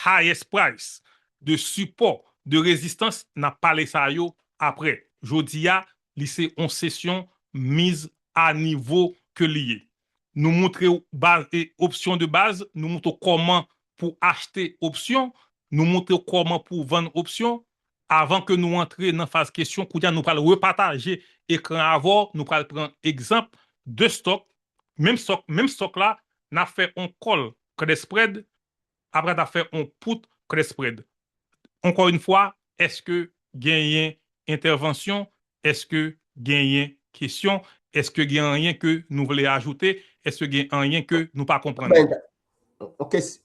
highest price, de sipò, de rezistans. N ap pale sa yo aprè. Jodi a, li se yon sesyon miz a nivo ke li ye. Nou montre w baz, e, opsyon de baz, nou montre w kòman pou achte opsyon, nou montre w kòman pou vann opsyon. Avan ke nou antre nan faz kesyon, kounye a nou pral repataje ekran avè w, nou pral pran egzanp de stock, menm stock, menm stock la, n ap fè yon call credit spread, apre n ap fè yon put credit spread. Ankò yon fwa, èske genyen entèvansyon? Èske genyen kesyon? Èske gen anyen ke nou vle ajoute? Èske gen anyen ke nou pa konprann? Ben, yon kes-,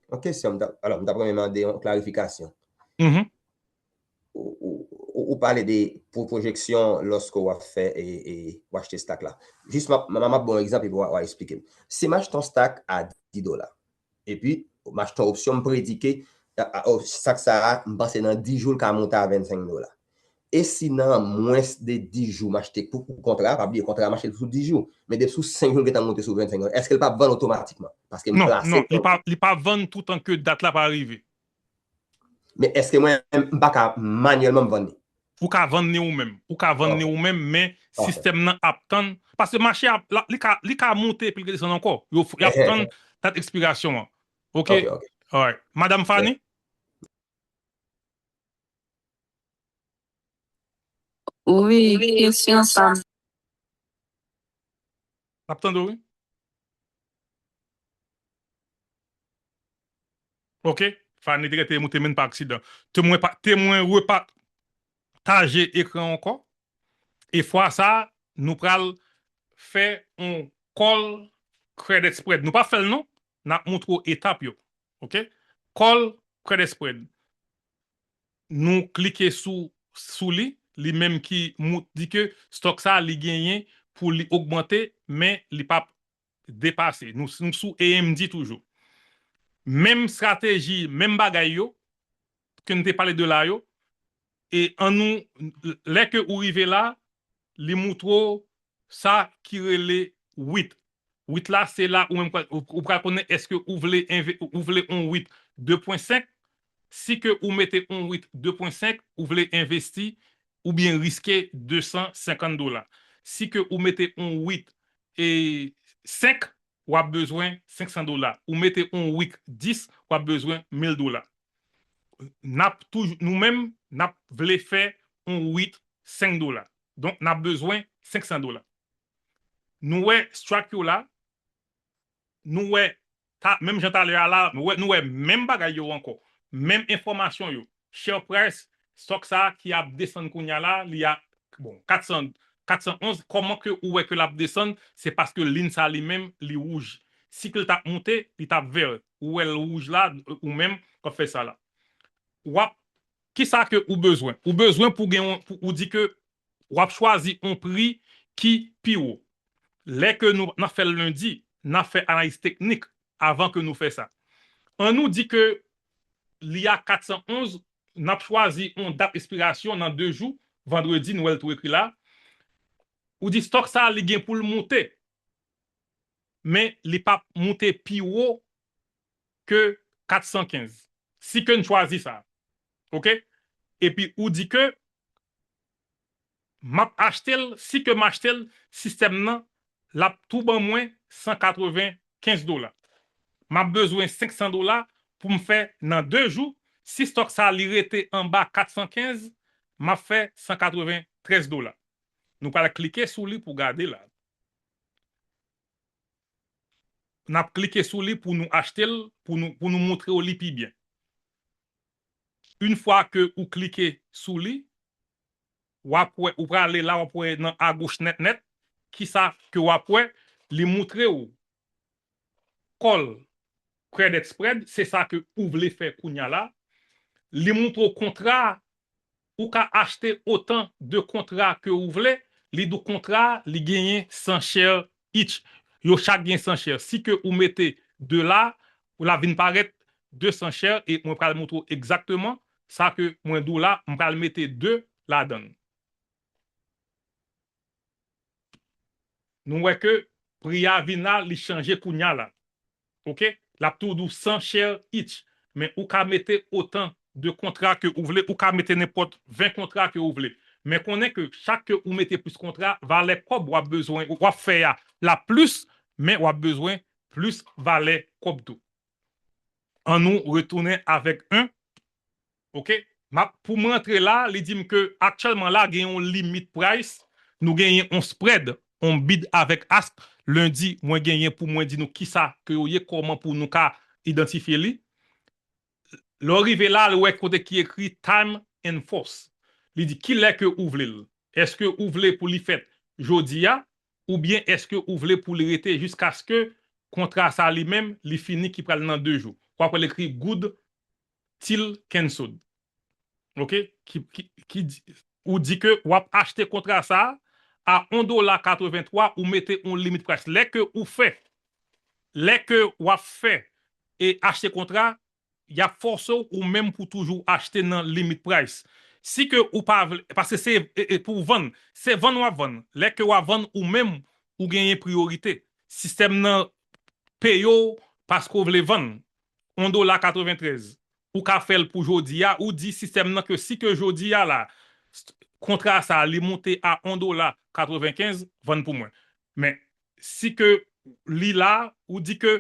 yon kesyon, m ta, alò, m ta renmen mande yon klarifikasyon. Mhm. Ou, ou, ou, ou pale de pwo-, pwojeksyon lòske w ap fè e, e w achte stock la. Jis m ap, m ap, m ap ba w yon egzanp epi w a, w a eksplike m. Si m achte yon stock a dis dola, epi m achte yon opsyon, m predike, a, a, o, stock sa a, m panse nan dis jou l ka monte a vennsenk dola. E si nan mwens de dis jou m achte pou, pou kontra, pa bliye kontra a mache sou dis jou, men depi sou senk jou l gentan monte sou vennsenk dola, èske l p ap vann otomatikman? Paske m Non, plase non, li yon pa, li pa vann toutan ke dat la pa rive. Men èske mwen menm m pa ka manyèlman m vann li? Ou ka vann li ou menm. Ou ka vann li Ok. ou menm, men Ok. sistèm nan ap tann. Paske mache ap, la, li ka, li ka monte epi l desann ankò. Yo, y ap tann dat ekspirasyon an. Ok? Ok, ok. Alright. Madam Fanny? Wi, kesyon sa. N ap tande w, wi. Ok. Fanny te rete moute men pa aksidan. Te mwen pa, te mwen repataje ekran ankò. E fwa sa, nou pral fè yon call credit spread. Nou pa fè l non. N ap montre w etap yo. Ok? Call credit spread. Nou klike sou, sou li, li menm ki mou-, di ke stock sa li genyen pou li ogmante, men li p ap depase. Nou, nou sou A M D toujou. Menm estrateji, menm bagay yo, ke n te pale de la yo, e an nou, lè ke ou rive la, li moutre w sa ki rele wit. Wit la, se la ou menm pral, ou, ou pral konnen èske ou vle enve-, ou vle yon wit de pwen senk. Si ke ou mete yon wit de pwen senk, ou vle envesti oubyen riske de san senkant dola. Si ke ou mete yon wit e senk, w ap bezwen senk san dola. Ou mete yon wit dis, w ap bezwen mil dola. N ap toujou, nou menm, n ap vle fè yon wit senk dola. Donk, n ap bezwen senk san dola. Nou wè strike yo la, nou wè, ta, menm jan talè a la, nou wè, nou wè menm bagay yo ankò. Menm enfòmasyon yo. Share price, stock sa a ki ap desann kounye a la, li a, bon, kat san, kat san onz, kòman ke ou wè ke l ap desann, se paske liy sa li menm, li wouj. Si ke l t ap monte, li t ap vè. Ou wè l wouj la, ou menm, k ap fè sa la. W ap, kisa ke ou bezwen? Ou bezwen pou gen yon, pou ou di ke w ap chwazi yon pri ki pi wo. Lè ke nou, n ap fè l lendi, n ap fè analiz teknik avan ke nou fè sa. An nou di ke li a kat san onz, n ap chwazi yon dat ekspirasyon nan de jou, vandredi, nou wè l tou ekri la. Ou di stock sa, li gen pou l moute, men li p ap moute pi wo ke kat san kenz. Si ke n chwazi sa. Oke? Epi ou di ke m ap achte l, si ke m achte l, sistèm nan, l ap tou ban mwen san katrevenkenz dola. M ap bezwen senk san dola pou m fè nan de jou. Si stòk sa li rete anba kat san kenz, m ap fè san katreventrèz dola. Nou pral klike sou li pou gade la. N ap klike sou li pou nou achte l, pou nou, pou nou montre w li pi byen. Yon fwa ke ou klike sou li, w ap wè, ou prale la, w ap wè nan agoch nèt nèt, kisa ke w ap wè, li montre w call credit spread, se sa ke ou vle fè kounya la. Li montre w kontra, ou ka achte otan de kontra ke ou vle, li di w kontra, li genyen san share each. Yo chak gen san share. Si ke ou mete de la, ou la vin parèt de san share, e mwen pral montre w egzakteman sa ke mwen di w la, m pral mete de ladan l. Nou wè ke pri a vin la, li chanje kounya la. Oke? L ap tou di w san share each. Men ou ka mete otan de kontra ke ou vle, ou ka mete nenpòt ven kontra ke ou vle. Men konnen ke chak ke ou mete plis kontra, valè kòb w ap bezwen, w ap fè a, l ap plis, men w ap bezwen plis valè kòb tou. An nou retounen avèk en. Oke? M ap, pou m rantre la, li di m ke aktyèlman la, gen yon limit price, nou genyen yon spread, yon bid avèk ask. Lendi, mwen genyen pou mwen di nou kisa ke yo ye, kòman pou nou ka idantifye li. Lè w rive la, ou wè kote ki ekri time and force. Li di kilè ke ou vle l. Èske ou vle pou li fèt jodi a, oubyen èske ou vle pou li rete jiskaske kontra sa li menm, li fini ki pral nan de jou? W ap wè l ekri good till cancelled. Oke? Ki, ki, ki di, ou di ke w ap achte kontra sa a yon dola katrevenntwa, ou mete yon limit price. Lè ke ou fè, lè ke w ap fè e achte kontra, y ap fòse w ou menm pou toujou achte nan limit price. Si ke ou pa vle, paske se, e, e pou w vann, se vann w ap vann. Lè ke w ap vann ou menm, ou genyen priyorite. Sistèm nan peye w paske w vle vann yon dola katreventrèz. Ou ka fè l pou jodi a, ou di sistèm nan ke si ke jodi a la, kontra sa a li moute a yon dola katrevenkenz, vann pou mwen. Men, si ke li la, ou di ke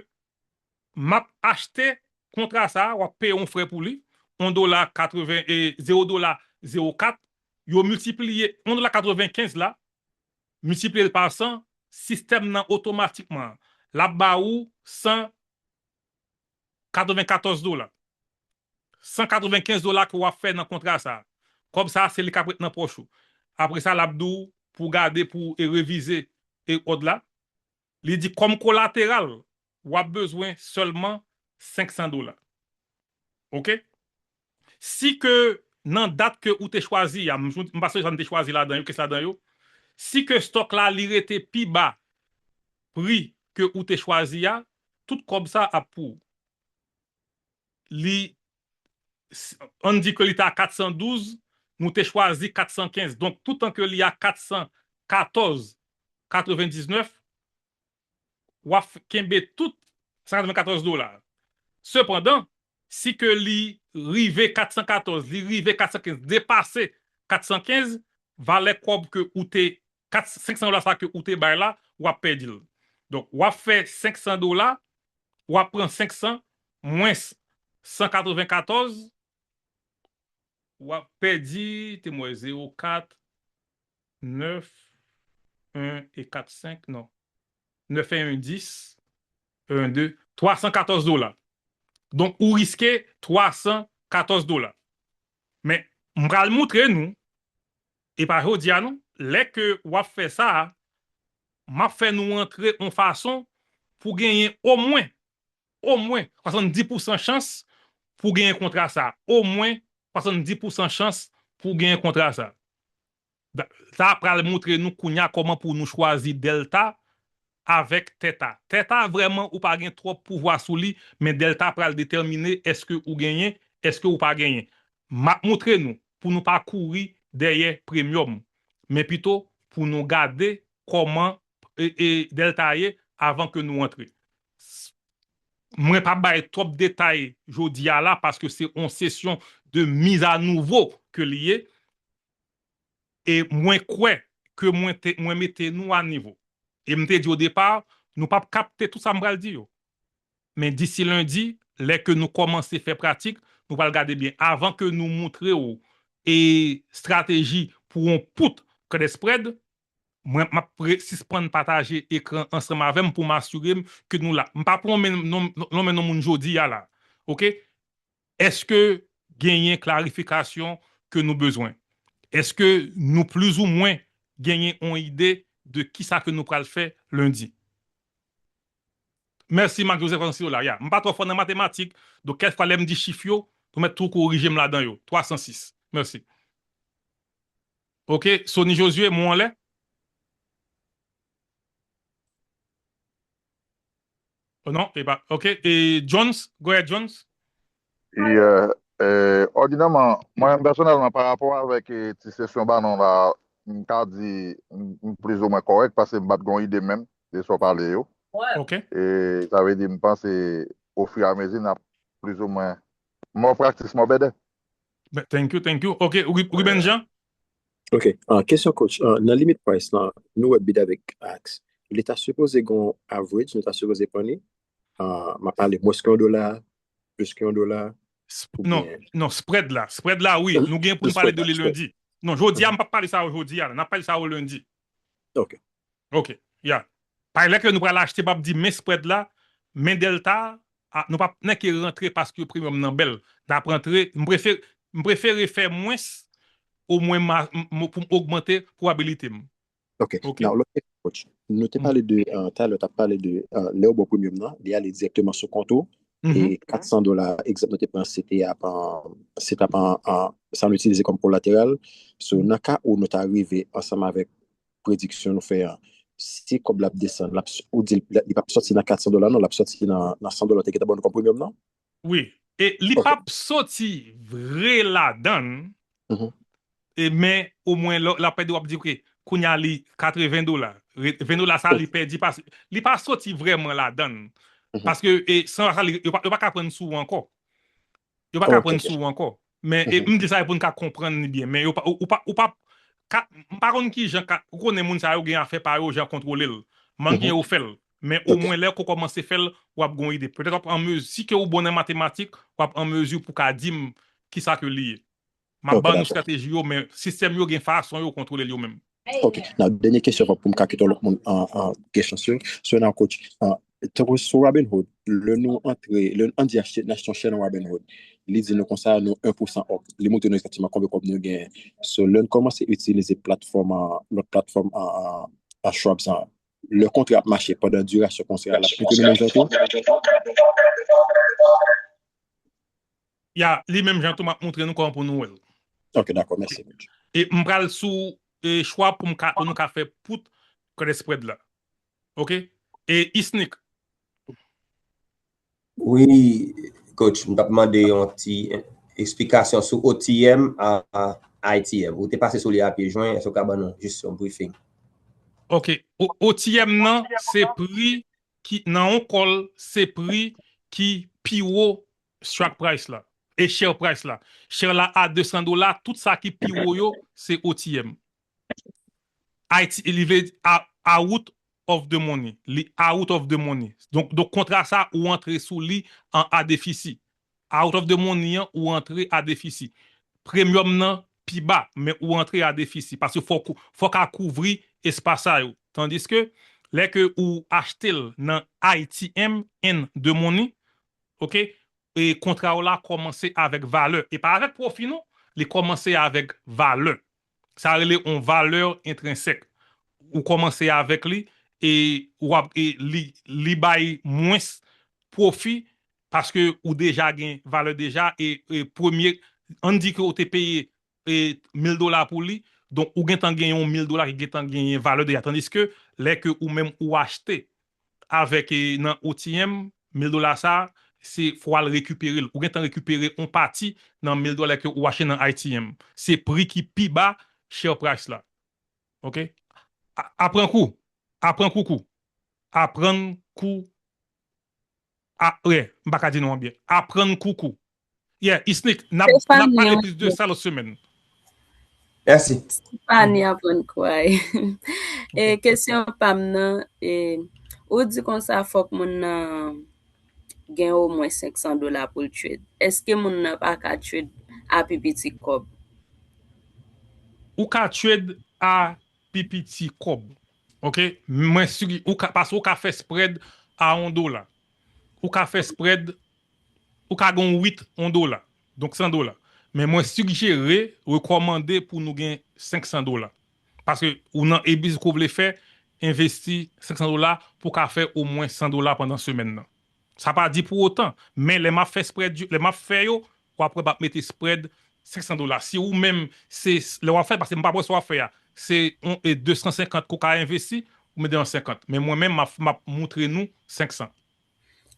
m ap achte kontra sa a, w ap peye yon frè pou li, yon dola katreven, e, zewo dola zewo kat, yo miltipliye yon dola katrevenkenz la, miltipliye l pa san, sistèm nan otomatikman, l ap ba ou san katrevenkatòz dola. San katrevenkenz dola ke w ap fè nan kontra sa a. Kòb sa a, se li k ap ret nan pòch ou. Apre sa, l ap di w pou w gade, pou w, e, revize, e, òd la. Li di kòm kolateral, w ap bezwen sèlman senk san dola. Oke? Si ke nan dat ke ou te chwazi a, m, m pa sonje sa m te chwazi ladan yo, kès ladan yo, si ke stòk la li rete pi ba pri ke ou te chwazi a, tout kòb sa ap pou ou. Li, s-, ann di ke li te a kat san douz, nou te chwazi kat san kenz. Donk, toutan ke li a kat san katòz katrevendiznèf, w ap kenbe tout san katrevenkatòz dola. Sepandan, si ke li rive kat san katòz, li rive kat san kenz, depase kat san kenz, valè kòb ke ou te, kat, senk san dola sa ke ou te bay la, w ap pèdi l. Donk, w ap fè senk san dola, w ap pran senk san mwens san katrevenkatòz, w ap pèdi, te m wè zewo kat, nèf, en e kat senk, non. Nèf en en dis, en de, twa san katòz dola. Donk, ou riske twa san katòz dola. Men, m pral montre nou, e pa jodi a non, lè ke w ap fè sa a, m ap fè nou antre yon fason pou genyen omwen, omwen swasanndis pousan chans pou genyen kontra sa a. Omwen swasanndis pousan chans pou genyen kontra sa a. Da-, sa pral montre nou kounye a kòman pou nou chwazi Delta avèk Theta. Theta, vrèman, ou pa gen twòp pouvwa sou li, men Delta pral detèmine èske ou genyen, èske ou pa genyen. M ap montre nou pou nou pa kouri dèyè Premium, men pito pou nou gade kòman, e, e, Delta ye avan ke nou antre. mwen pa bay twòp detay jodi a la, paske se yon sesyon de mizanouvo ke li ye. E mwen kwè ke mwen te, mwen mete nou a nivo. E m te di o depa, nou p ap kapte tout sa m pral di yo. Men disi lendi, lè ke nou kòmanse fè pratik, nou pral gade byen. Avan ke nou montre w e strateji pou yon put credit spread, mwen m ap re- sispann pataje ekran ansanm avè m pou m asire m ke nou la. M pa pou lonmen non- lonmen non moun jodi a la. Oke? Èske genyen klarifikasyon ke nou bezwen? Èske nou plizoumwen genyen yon ide de kisa ke nou pral fè lendi? Mèsi, Marc Joseph Anciola. Ya, m pa twò fò nan matematik, donk kèlkeswa lè m di chif yo, nou mèt tou korije m ladan yo. Twa san sis. Mèsi. Oke, Sony Josué, mwen anlè? Oh non, e pa. Oke, e Jones, go ahead, Jones. Yeah. E, òdinèman, mwen pèsonèlman, pa rapò avèk e, ti sesyon banon la, m ka di m m plizoumwen kòrèk paske m pa t gen yon ide menm de sa w pale yo. Oke. E sa vle di m panse ofiramezi n ap plizoumwen more practice, more better. Thank you, thank you. Oke, Ruben Jean. Ok, uh, kesyon coach, uh, nan limit price lan, nou wè bid avèk ask. Li ta sipoze gon average, nou ta sipoze pran li. Uh, m ap pale mwens ke yon dola, plis ke yon dola. Non, non, spread la. Spread la, wi. Nou gen pou nou pale de li lendi. Non, jodi a, m p ap pale sa yo jodi a. N ap pale sa yo lendi. Ok. Ok, ya. Paske lè ke nou pral achte, m p ap di men spread la, men delta, a, nou p ap nèke rantre paske premium nan bèl. N ap rantre, m prefere, m prefere fè mwens, omwen ma- m- m- pou m ogmante pwobabilite m. Ok. Now, lòt kesyon, coach. Nou te pale de, uh, talè, t ap pale de, uh, lè w ba w premium nan, li ale dirèkteman sou kont ou. E kat san dola, egzanp nou te pran, se te ap, uh, se t ap, uh, sa nou itilize kòm kolateral. So, nan ka ou nou ta rive ansanm avèk prediksyon nou fè an, si kòb la ap desann, l ap, ou di l, li p ap sòti nan kat san dola non, l ap sòti nan, nan san dola te gentan ban nou kòm premium nan? Wi. E li p ap sòti vre ladan l, e men omwen l ap pèdi, w ap di, ok, kounye a li katreven dola. Ven dola sa li pèdi, paske li pa sòti vrèman ladan l. Paske e san sa, yo pa, yo pa ka prann sou ou ankò. Yo pa ka prann sou ou ankò. Men e, m di sa e pou n ka konprann li byen. Men yo pa, ou, ou pa, ou pa ka, m pa konn kijan ka, ou konnen moun sa yo gen afè pa yo, jan kontwole l. Manyen yo fè l. Men omwen lè ke w kòmanse fè l, w ap gen yon ide. Petèt w ap an mezi, si ke ou bon nan matematik, w ap an mezi pou ka di m kisa ke li ye. M ap ba nou estrateji yo, men sistèm yo gen fason yo kontwole l yo menm. Ok. Now, dènye kesyon avan pou m ka kite yon lòt moun an, an gen chans yo. So, now, coach, uh, tankou sou Robinhood, lè nou antre, lè n di achte, n achte yon share nan Robinhood, li di nou konsa nou en pou san up. Li montre nou egzakteman konbyen kòb nou genyen. So, lè n kòmanse itilize platfòm, uh, lòt platfòm, uh, uh, Schwab sa, lè kontra ap mache pandan dirasyon kontra a, l ap montre nou menm jan tou? Ya, li menm jan tou, m ap montre nou kòman pou nou wè l. Ok, dakò, mèsi, coach. E m pral sou e, Schwab pou m ka, pou nou ka fè put credit spread la. Ok? E Isnik. Wi, coach, m t ap mande yon ti esplikasyon sou O T M a, a I T M. Ou te pase sou li a pye jwen, èske w ka ban nou jis yon briefing? Ok, O- OTM nan, se pri ki nan yon call, se pri ki pi wo strike price la, e share price la. Share la a de san dola, tout sa ki pi wo yo, se OTM. I T, li vle di a- out of the money. Li out of the money. Donk, donk kontra sa, ou antre sou li an a defisi. Out of the money an, ou antre a defisi. Premium nan pi ba, men ou antre a defisi. Paske fòk, fòk a kouvri espas sa yo. Tandiske, lè ke ou achte l nan I T M and the money, ok, e kontra w la kòmanse avèk valè. E pa avèk pwofi non, li kòmanse avèk valè. Sa rele yon valè entrensèk. Ou kòmanse avèk li, e w ap, e li, li bay mwens pwofi, paske ou deja gen valè deja, e, e premye, ann di ke ou te peye, e, mil dola pou li, donk ou gentan gen yon mil dola ki gentan genyen valè deja. Tandiske, lè ke ou menm ou achte avèk, e, nan OTM, mil dola sa, se fò w al rekipere l. Ou gentan rekipere yon pati nan mil dola ke ou achte nan ITM. Se pri ki pi ba share price la. Ok? A- Aprann kou. Aprann kou kou. Aprann kou A, yeah, m pa ka di non an byen. Aprann koukou. Yeah, Isnik, n ap, n ap pale plis de sa lòt semèn. Mèsi. Stefani aprann kway. E kesyon pa m nan, e, ou di konsa fòk moun nan gen omwen senk san dola pou l trade. Èske moun nan pa ka trade a pi piti kòb? Ou ka trade a pi piti kòb. Ok? Mwen si ou ka, paske ou ka fè spread a yon dola. Ou ka fè spread, ou ka gen wit yon dola. Donk san dola. Men mwen sigjere, rekòmande pou nou gen senk san dola. Paske ou nan ebis ke w vle fè, envesti senk san dola pou w ka fè omwen san dola pandan semèn nan. Sa pa di pou otan, men lè m ap fè spread, lè m ap fè yo, w ap wè m ap mete spread senk san dola. Si ou menm, se lè w ap fè, paske m pa wè sa w ap fè a, se de san senkant ke w ka envesti, ou mete an senkant. Men mwen menm, m ap, m ap moutre nou senk san.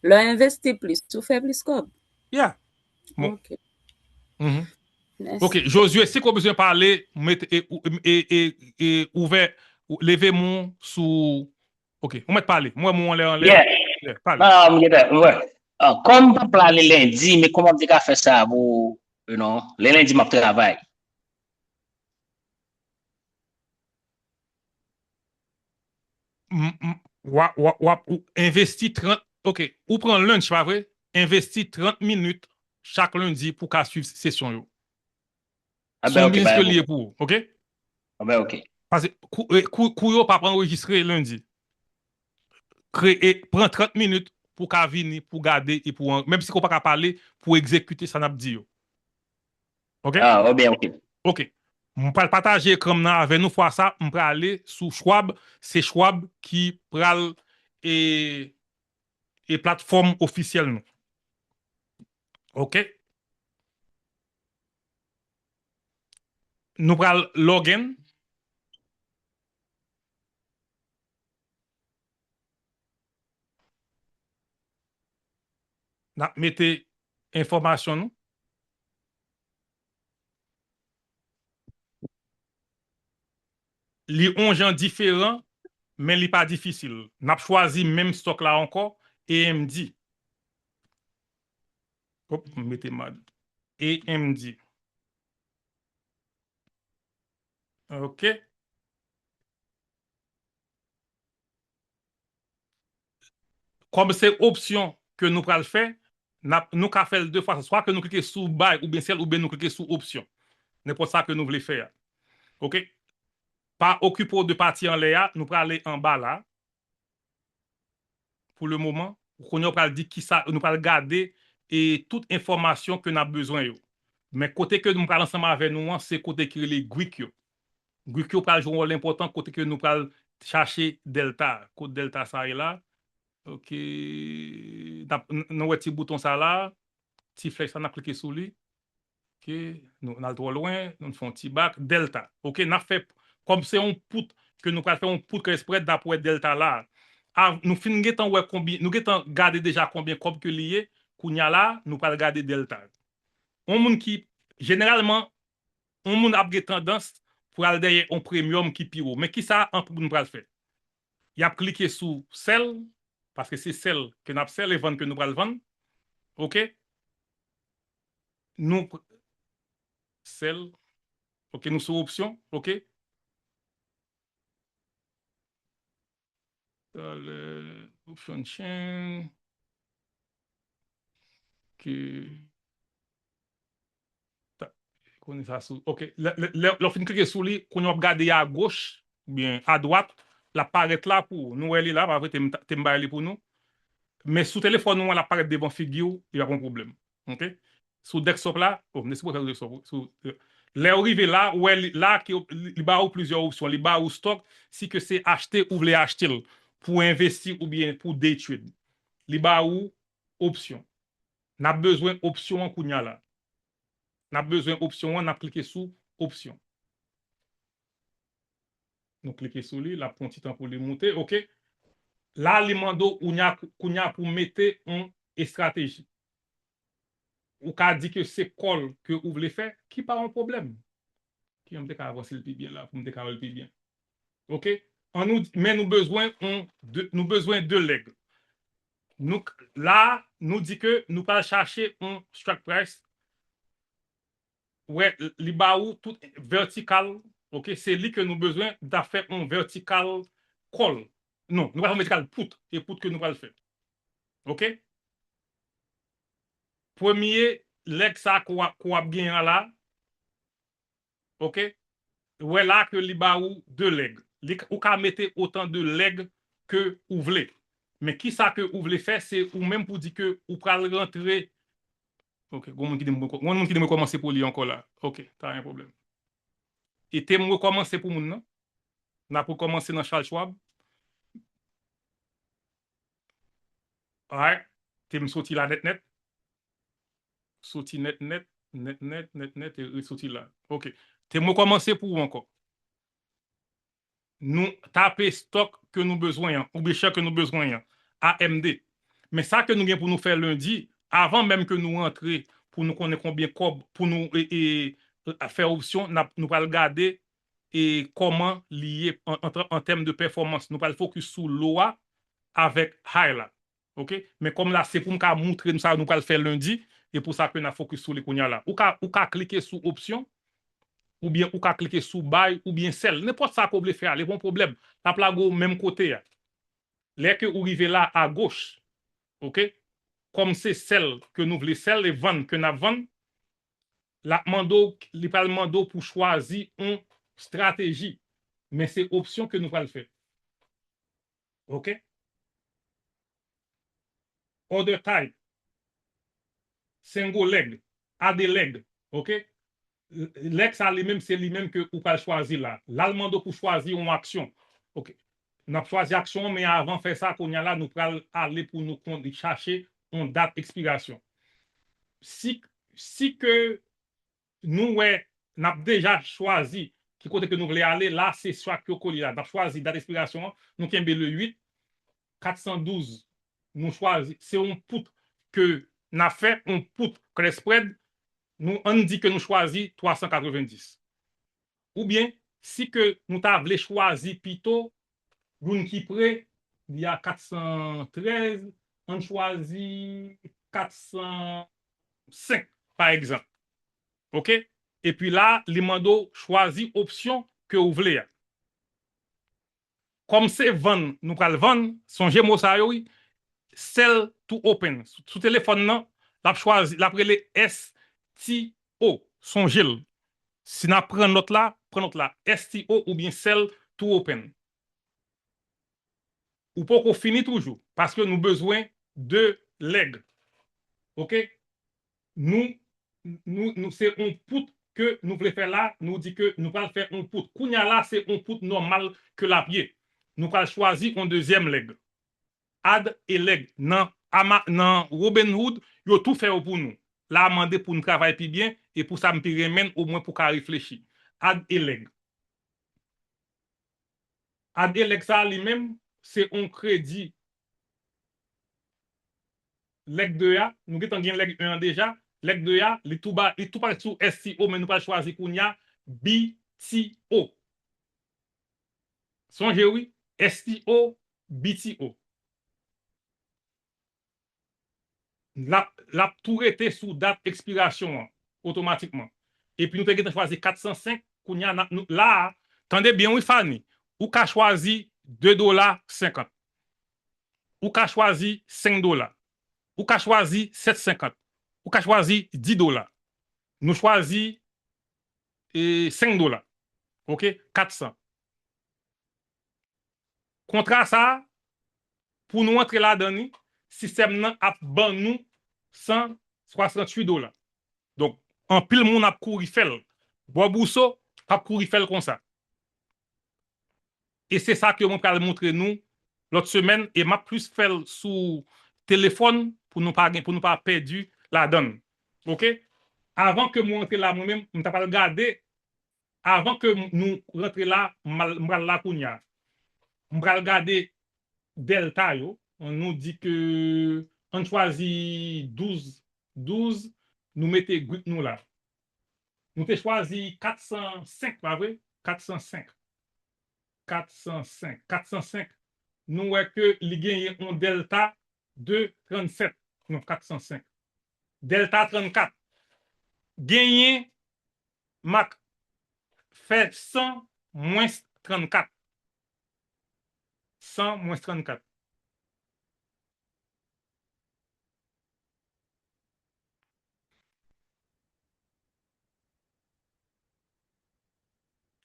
Lè w envesti plis, ou fè plis kòb. Yeah. Bon. Ok. Mhm. Mèsi. Ok, Josué, si w bezwen pale, mete, e, e, e, e, ouvè, leve men w sou. Ok, ou mèt pale. Mwen, mwen, anlè, anlè. Yeah. Yeah, pale. Ah, m gentan, wè. Ah, kòm m p ap la le lendi, men kòman m te ka fè sa pou, you know, le lendi m ap travay. M- m- w ap, w ap, w ap, ou envesti trant, ok, ou pran lunch, pa vre? Envesti trant minit chak lendi pou ka swiv sesyon yo. Ah Se ben, yon ok, biznis ba ke yo. Li ye pou ou, ok? Ah ben, ok. Paske kou, e, kou, kou yo p ap anrejistre lendi. Kreye, pran trant minit pou ka vini, pou gade, e pou, an- menm si ou pa ka pale, pou egzekite sa n ap di yo. Ok? Ah, oh ben, ok. Ok. M pral pataje ekran m nan avè nou fwa sa, m prale sou Schwab, se Schwab ki pral e, e platfòm ofisyèl nou. Ok? Nou pral login. N ap mete enfòmasyon nou. Li on jan diferan, men li pa difisil. N ap chwazi menm stock la ankò, A M D. Hop, m mete mad. A M D. Ok. Kòm se opsyon ke nou pral fè, n ap, nou ka fè l de fwa. Swa ke nou klike sou buy oubyen sell, oubyen nou klike sou opsyon. Nenpòt sa ke nou vle fè a. Ok? Pa okipe w de pati anlè a, nou prale anba la. Pou le moman, kounye a w pral di kisa, nou pral gade e tout enfòmasyon ke n ap bezwen yo. Men kote ke nou pral ansanm avè nou an, se kote ki rele Greek yo. Greek yo pral jwe yon wòl enpòtan kote ke nou pral chache delta. Kot delta sa ye la? Ok. N ap, n- nou wè ti bouton sa la, ti flèch sa, n ap klike sou li. Ok, nou n al twò lwen, nou fè yon ti bak. Delta. Ok, n ap fè, kòm se yon put, ke nou pral fè yon put ke spread, n ap wè delta la. A, nou fin gentan wè konbyen, nou gentan gade deja konbyen kòb ke li ye, kounye a la, nou pral gade delta. Yon moun ki, jeneralman, yon moun ap gen tandans pou al dèyè yon premium ki pi wo. Men kisa anpil moun pral fè? Y ap klike sou sell, paske se sell ke n ap sell e vann ke nou pral vann. Ok? Nou pr- sell. Ok, nou sou opsyon. Ok? Talè, option chain. Ki ta- konnen sa sou. Ok, lè lè- lè- lè w fin klike sou li, kounye w ap gade a goch oubyen a dwat, l ap parèt la pou ou. Nou wè li la, pa vre, te m ta- te m bay li pou nou. Men sou telefòn ou an, l ap parèt devan figi w, li p ap yon pwoblèm. Ok? Sou desktop la, oh, m te sipoze fè sou desktop, sou, lè w rive la, ou wè li, la ki li, li ba ou plizyè opsyon, li ba ou stock, si ke se achte ou vle achte l pou envesti oubyen pou day trade. Li ba ou opsyon. N ap bezwen opsyon an kounye a la. N ap bezwen opsyon an, n ap klike sou opsyon. Nou klike sou li, l ap pran ti tan pou li moute, ok. La, li mande w kounye a, kounye a pou mete yon estrateji. Ou ka di ke se call ke ou vle fè, ki pa yon pwoblèm. Ki jan m te ka avanse l pi byen la, pou m te ka wè l pi byen. Ok? An nou, men nou bezwen yon, de, nou bezwen de leg. Nou, la, nou di ke nou pral chache yon strike price. Wè, li ba ou tout vètikal, ok, se li ke nou bezwen, n ap fè yon vètikal call. Non, nou pral fè yon vètikal put, e put ke nou pral fè. Ok? Premye leg sa ke w ap, ke w ap genyen an la, ok? Wè la ke li ba ou de leg. Li, ou ka mete otan de leg ke ou vle. Men kisa ke ou vle fè, se ou menm pou di ke ou pral rantre. Ok, gon moun ki di m, gon moun ki di m rekòmanse pou li ankò la. Ok, pa gen pwoblèm. E te m rekòmanse pou moun nan. N ap rekòmanse nan Charles Schwab. Alright. Te m soti la nèt nèt. Soti nèt nèt, nèt nèt, nèt nèt, e resoti la. Ok. Te m rekòmanse pou ou ankò. Nou tape stock ke nou bezwen an, oubyen share ke nou bezwen an, A M D. Men sa ke nou gen pou nou fè lendi, avan menm ke nou rantre, pou nou konnen konbyen kòb, pou nou e, e, fè opsyon, n ap, nou pral gade e kòman li ye an, an, an tèm de pèfòmans. Nou pral fokis sou low a avèk high la. Ok? Men kòm la, se pou m ka moutre nou sa nou pral fè lendi, e pou sa ke n a fokis sou li kounye a la. Ou ka, ou ka klike sou opsyon, oubyen ou ka klike sou buy, oubyen sell. Nenpòt sa ke w vle fè a, li pa yon pwoblèm. L ap lage w menm kote a. Lè ke ou rive la agoch, ok? Kòm se sell ke nou vle sell e vann ke n ap vann, l ap mande w, li pral mande w pou chwazi yon estrateji. Men se opsyon ke nou pral fè. Ok? Order type. Single leg. Add a leg. Ok? Leg sa li menm, se li menm ke ou pral chwazi la. La l mande w pou chwazi yon aksyon. Ok. N ap chwazi aksyon an, men avan fè sa, kounye a la, nou pral ale pou nou konn, chache yon dat ekspirasyon. Si, si ke nou wè, n ap deja chwazi ki kote ke nou vle ale, la, se swap yo kole la. N ap chwazi dat ekspirasyon an, nou kenbe le uit, kat san douz, nou chwazi, se yon put ke n ap fè, yon put credit spread, nou, ann di ke nou chwazi twa san katrevenndis. Oubyen, si ke nou ta vle chwazi pito, youn ki pre, li a kat san trèz, ann chwazi kat san senk, pa egzanp. Ok? Epi la, li mande w chwazi opsyon ke w vle a. Kòm se vann nou pral vann, sonje mo sa yo, wi, sell to open. Sou, sou telefòn nan, l ap chwazi, l ap rele S T O. Sonje l. Si n ap pran nòt la, pran nòt la. S T O oubyen sell to open. Ou poko fini toujou, paske nou bezwen de leg. Ok? Nou, nou, nou, se yon put ke nou vle fè la, nou di ke nou pral fè yon put. Kounye a la, se yon put nòmal ke l ap ye. Nou pral chwazi yon dezyèm leg. Add a leg. Nan, ama, nan Robinhood, yo tou fè yo pou nou. La mande pou n travay pi byen, e pou sa m pi renmen n, omwen pou ka reflechi. Add a leg. Add a leg sa a li menm, se yon kredi. Leg de a, nou gentan gen leg en an deja. Leg de a, li tou ba, li tou parèt sou S T O, men nou pral chwazi kounye a B T O. Sonje wi, S T O, B T O. L ap, l ap tou rete sou dat ekspirasyon an, otomatikman. Epi nou te gentan chwazi kat san senk, kounye a, n ap, nou, la a, tande byen wi, Fanny, ou ka chwazi de dola senkant. Ou ka chwazi senk dola. Ou ka chwazi sèt senkant. Ou ka chwazi dis dola. Nou chwazi, e, senk dola. Ok? Kat san. Kontra sa a, pou nou antre ladan li, sistèm nan ap ban nou san swasanntuit dola. Donk, anpil moun ap kouri fè l. Bob Rousseau ap kouri fè l konsa. E se sa ke mwen pral montre nou lòt semèn, e m ap plis fè l sou telefòn pou nou pa gen, pou nou pa pèdi ladan l. Ok? Avan ke mwen antre la mwen menm, m ta pral gade, avan ke m, nou rantre la, m al, m pral la kounye a. M pral gade dèlta yo. Nou di ke, ann chwazi douz, douz, nou mete gwip nou la. Nou te chwazi kat san senk, pa vre? Kat san senk. Kat san senk. Kat san senk. Nou wè ke li genyen yon dèlta de trannsèt, non, kat san senk. Dèlta trannkat. Genyen, m ap fè san mwens trannkat. San mwens trannkat.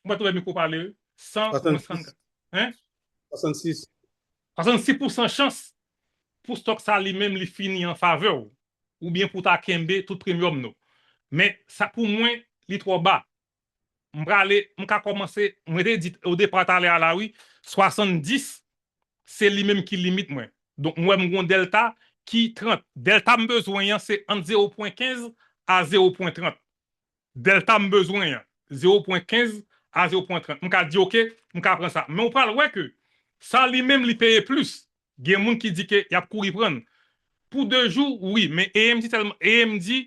Mwen twouve mikwo pale, wi. San mwens trannkat. Hein? Swasannsis. Swasannsis pousan chans pou stòk sa li menm li fini an favè w, oubyen pou ta kenbe tout premium nou. Men sa pou mwen, li twò ba. M prale, m ka kòmanse, mwen te di o depa talè a la, wi, swasanndis, se li menm ki limit mwen. Donk, m wè m gon dèlta ki trant. Dèlta m bezwen an, se ant zewo pwen kenz a zewo pwen trant. Dèlta m bezwen an, zewo pwen kenz a zewo pwen trant. M ka di, oke, m ka pran sa. Men ou pral wè ke sa li menm li peye plis. Gen moun ki di ke y ap kouri pran l. Pou de jou, wi, men A M D tèlman, A M D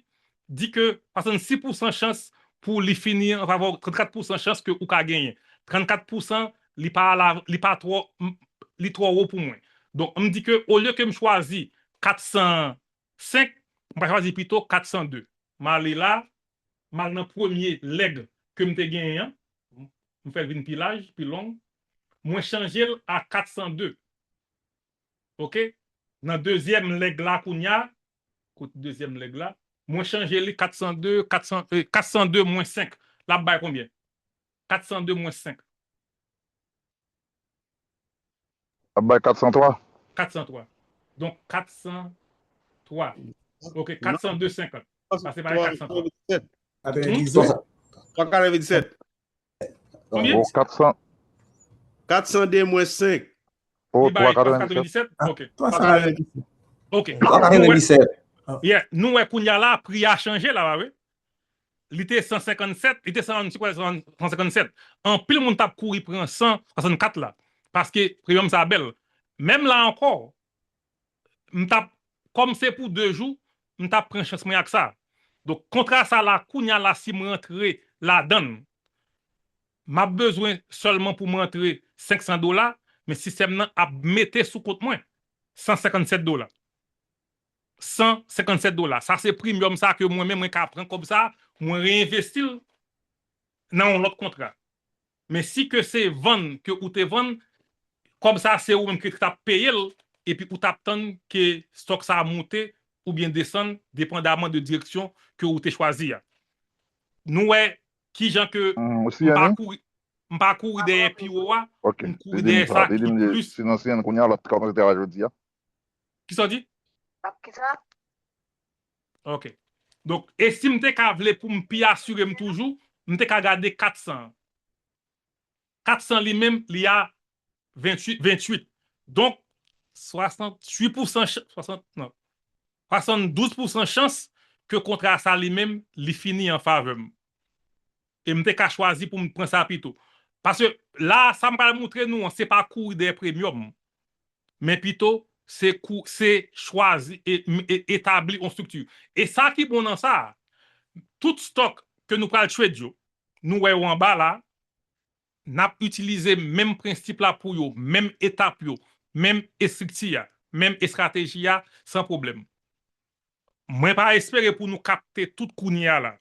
di ke swasannsis pousan chans pou li fini an favè w, trannkat pousan chans ke ou ka genyen. Trannkat pousan, li pa la, li pa twò, m- li twò wo pou mwen. Donk, m di ke olye ke m chwazi kat san senk, m pa chwazi pito kat san de. M ale la, m al nan premye lèg ke m te genyen an, m fè l vin pi laj, pi long, mwen chanje l a kat san de. Oke? Nan dezyèm lèg la kounye a, kote dezyèm lèg la, mwen chanje li kat san de, kat san, eh, kat san de mwens senk. L ap bay konbyen? Kat san de mwens senk. Ap bay kat san twa. Kat san twa. Donk, kat san twa. Ok, kat san de senkant. Pase pa kat san twa. Katrevendiset. Twa katrevendiset. Konbyen? Bon, kat san. Kat san de mwens senk. Oh, Li bay twa katrevendiset. katrevendiset? Ok. Twa san katrevendiset. Ok. Twa katrevendiset. Yeah, nou wè kounye a la, pri a chanje la, wi. Li te san senkannsèt, li te san, san senkannsèt. Anpil moun t ap kouri pran san swasannkat la. Paske premye sa bèl. Menm la ankò, m t ap, kòm se pou de jou, m t ap pran chans mwen ak sa. Donk, kontra sa la, kounye a la, si m rantre ladan l, m ap bezwen sèlman pou m rantre senk san dola, men sistèm nan ap mete sou kont mwen san senkannsèt dola. San senkannsèt dola. Sa se premium sa ke mwen menm mwen ka pran kòb sa, mwen reenvesti l nan yon lòt kontra. Men si ke se vann ke ou te vann, kòb sa se ou menm ki t ap peye l, epi ou t ap tann ke stock sa a monte oubyen desann, depandaman de direksyon ke ou te chwazi a. Nou wè kijan ke Mm, ou m siyen pa li? kouri, m pa kouri dèyè pi wo a, Ok. m Li kouri di m dèyè sa, sa li ki di m li, plis. si nan siyen kounye a, l ap kòmanse travay jodi a. Kisa w di? Ap kisa? Ok. Donk, e si m te ka vle pou m pi asire m toujou, m te ka gade kat san. Kat san li menm, li a venntuit, venntuit. Donk, swasanntuit pousan, ch- swasant, non, swasanndouz pousan chans ke kontra sa li menm, li fini an favè m. E m te ka chwazi pou m pran sa pito. Paske la, sa m pral montre nou an, se pa kouri dèyè premium. Men pito, se kou, se chwazi e, e etabli yon estrikti. E sa ki bon nan sa, tout stock ke nou pral trade yo, nou wè yo anba la, n ap itilize menm prensip la pou yo, menm etap yo, menm estrikti a, menm estrateji a, san pwoblèm. Mwen pa espere pou nou kapte tout kounye a la,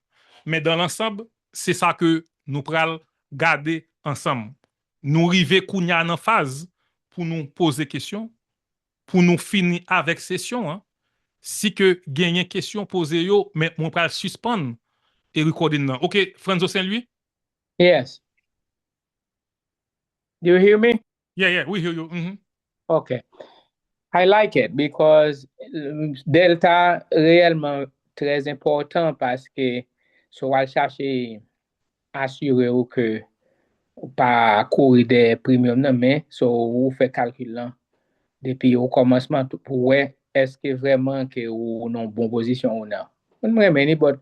men dan lansanb, se sa ke nou pral gade ansanm. Nou rive kounye a nan faz pou nou poze kesyon, pou nou fini avèk sesyon an. Si ke genyen kesyon, poze yo, men mwen pral sispann e recording nan. Ok, Franzo Saint Louis? Yes. Do you hear me? Yeah, yeah, we hear you. Mhm. Okay. I like it because um, Delta reyèlman trè enpòtan paske si w al chache asire w ke ou pa kouri dèyè premium nan, men so ou fè kalkil lan depi o kòmansman tou pou wè èske vrèman ke ou nan bon pozisyon ou nan. Mwen renmen li, but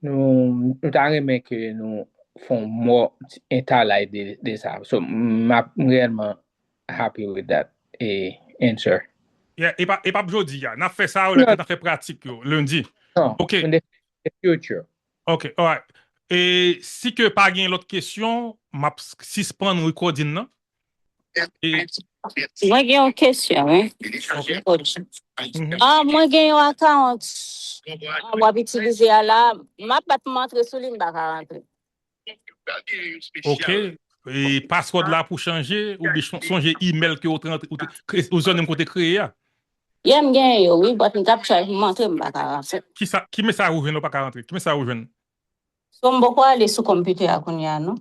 nou, nou ta renmen ke nou fè yon mò entalay de, de sa. So, m ap reyèlman happy with that eh, answer. Yeah, e pa, e pa jodi a. N ap fè sa, lè n ap fè pratik yo, lendi. Non, Ok. In the, the future. Ok, alright. E si ke pa gen lòt kesyon, m ap sispann recording nan. E, Mwen gen yon kesyon, wi. Coach. Ah, mwen gen yon akawont, ah, w ap itilize a la, m ap bat pou m antre sou li, m pa ka rantre. Ok. E password la pou chanje, ou gen sonje email ke ou te, ou te, ou jwenn kote kreye a? Yeah, m gen yo, wi, but m t ap try pou m antre, m pa ka rantre. Kisa, ki mesaj ou jwenn ou pa ka rantre? Ki mesaj ou jwenn? So m poko ale sou konpitè a kounye a, non?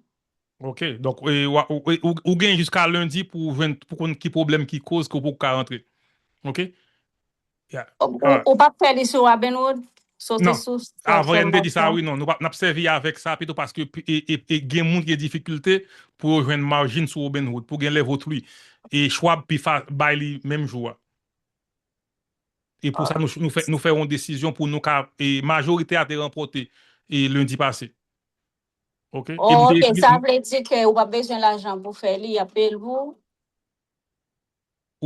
Ok, donk e, ou, ou, ou, ou gen jiska lendi pou jwenn, pou konn ki pwoblèm ki koz ke ou poko ka rantre. Ok? Yeah. Ou, ou, ou p ap fè li sou Robinhood? Sote sou. Non. Avan yè m te di sa, wi, non. Nou p ap, n ap sèvi avèk sa pito paske e, e, e gen moun ki gen difikilte pou yo jwenn margin sou Robinhood, pou gen level three. E Schwab pi fa, bay li menm jou a. E pou sa, nou, nou fè, nou fè yon desizyon pou nou ka, e majorite a te ranpòte e lendi pase. Ok? E m Oh, te ok. ekri Sa vle di ke ou pa bezwen lajan pou fè li, y ap peye l pou ou?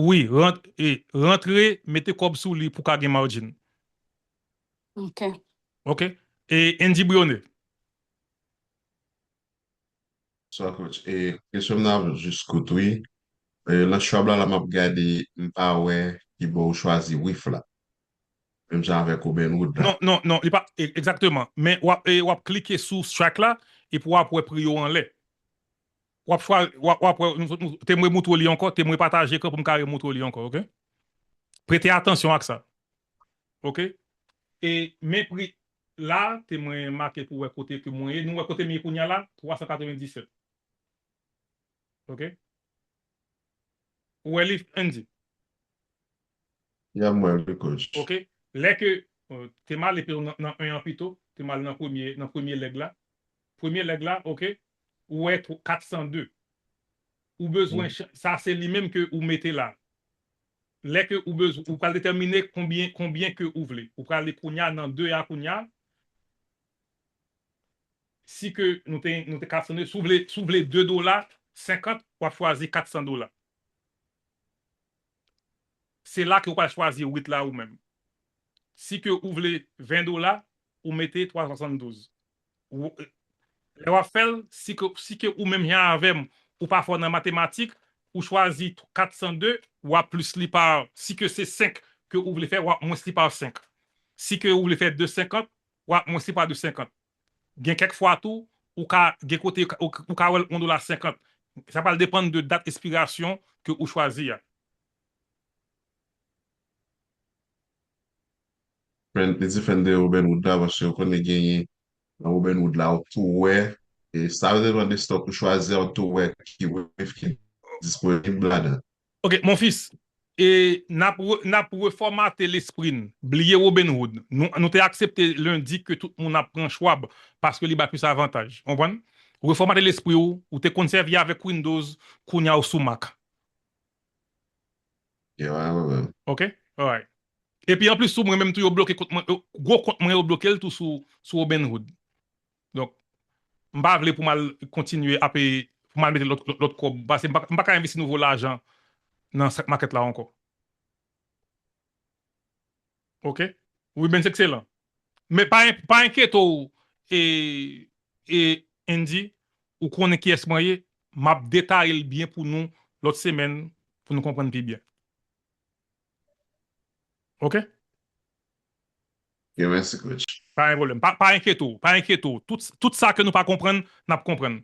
Wi, rant, e, rantre, mete kòb sou li pou ka gen margin. Ok. Ok? E Andy Brione. Bonsoir, coach. E kesyon m nan ap jis kout, wi. E, nan Schwab la, la m ap gade, m pa wè ki bò ou chwazi wif la. Menm jan avèk Robinhood la. Non, non, non, li pa, e, egzakteman. Men w ap, e, w ap klike sou strike la, epi w ap wè pri yo anlè. W ap chwazi, w ap, w ap wè, nou, nou, te mwen moutre w li ankò, te mwen pataje ekran pou m ka remoutre w li ankò, ok? Prete atansyon ak sa. Ok? E men pri la, te mwen make pou wè kote ke mwen ye. Nou wè kote m ye kounye a la? Twa san katrevenndisèt. Ok? Ou wè li, Andy? Ya, m wè l, wi, coach. Ok. Lè ke, euh, te m ale pito nan, nan en an pito, te m ale nan premye, nan premye leg la. Premye leg la, ok? Ou wè tw-, kat san de. Ou bezwen, ch-, sa se li menm ke ou mete la. Lè ke ou bezwen, ou pral detèmine konbyen, konbyen ke ou vle. Ou pral ale kounye a nan de a kounye a. Si ke nou te, nou te kat san de, si w vle, si w vle de dola senkant, w ap chwazi kat san dola. Se la ke w pral chwazi rate la ou menm. Si ke ou vle ven dola, ou mete twa swasanndouz. Ou, lè w ap fè l, si ke, si ke ou menm jan avè m, ou pa fò nan matematik, ou chwazi kat san de, w ap plis li pa, si ke se senk ke ou vle fè, w ap mwens li pa senk. Si ke ou vle fè de senkant, w ap mwens li pa de senkant. Gen kèk fwa tou, ou ka, gen kote ou ka, ou ka wè l yon dola senkant. Sa pral depann de dat ekspirasyon ke ou chwazi a. Li di fè n de Robinhood la, paske ou konnen genyen nan Robinhood la, ou tou wè, e sa depann de stock ou chwazi a, ou tou wè ki wave ki disponib ladan. Ok, mon fils, e n ap re-, n ap refòmate lespri n. Bliye Robinhood. Nou, nou te aksepte lendi ke tout moun ap pran Schwab paske li bay plis avantaj. Konprann? Refòmate lespri w, ou te konn sèvi avèk Windows, kounye a ou sou Mac. Ok, alright. Epi anplis tou, mwen menm tou yo bloke kont mwen, yo, gwo kont mwen yo bloke l tou sou, sou Robinhood. Donk, m pa vle pou m al kontinye ape, pou m al mete lòt, lòt, lòt kòb. Paske m pa, m pa ka envesti nouvo lajan nan stock market la ankò. Ok? Wi, Benz ekselan. Men pa, pa enkyete w, e, e Andy, ou konnen kiyès mwen ye, m ap detaye l byen pou nou lòt semèn, pou nou konprann pi byen. Ok? Ok, mèsi, coach. Pa gen pwoblèm. Pa, pa enkyete w, pa enkyete w. Tout, tout sa ke nou pa konprann, n ap konprann.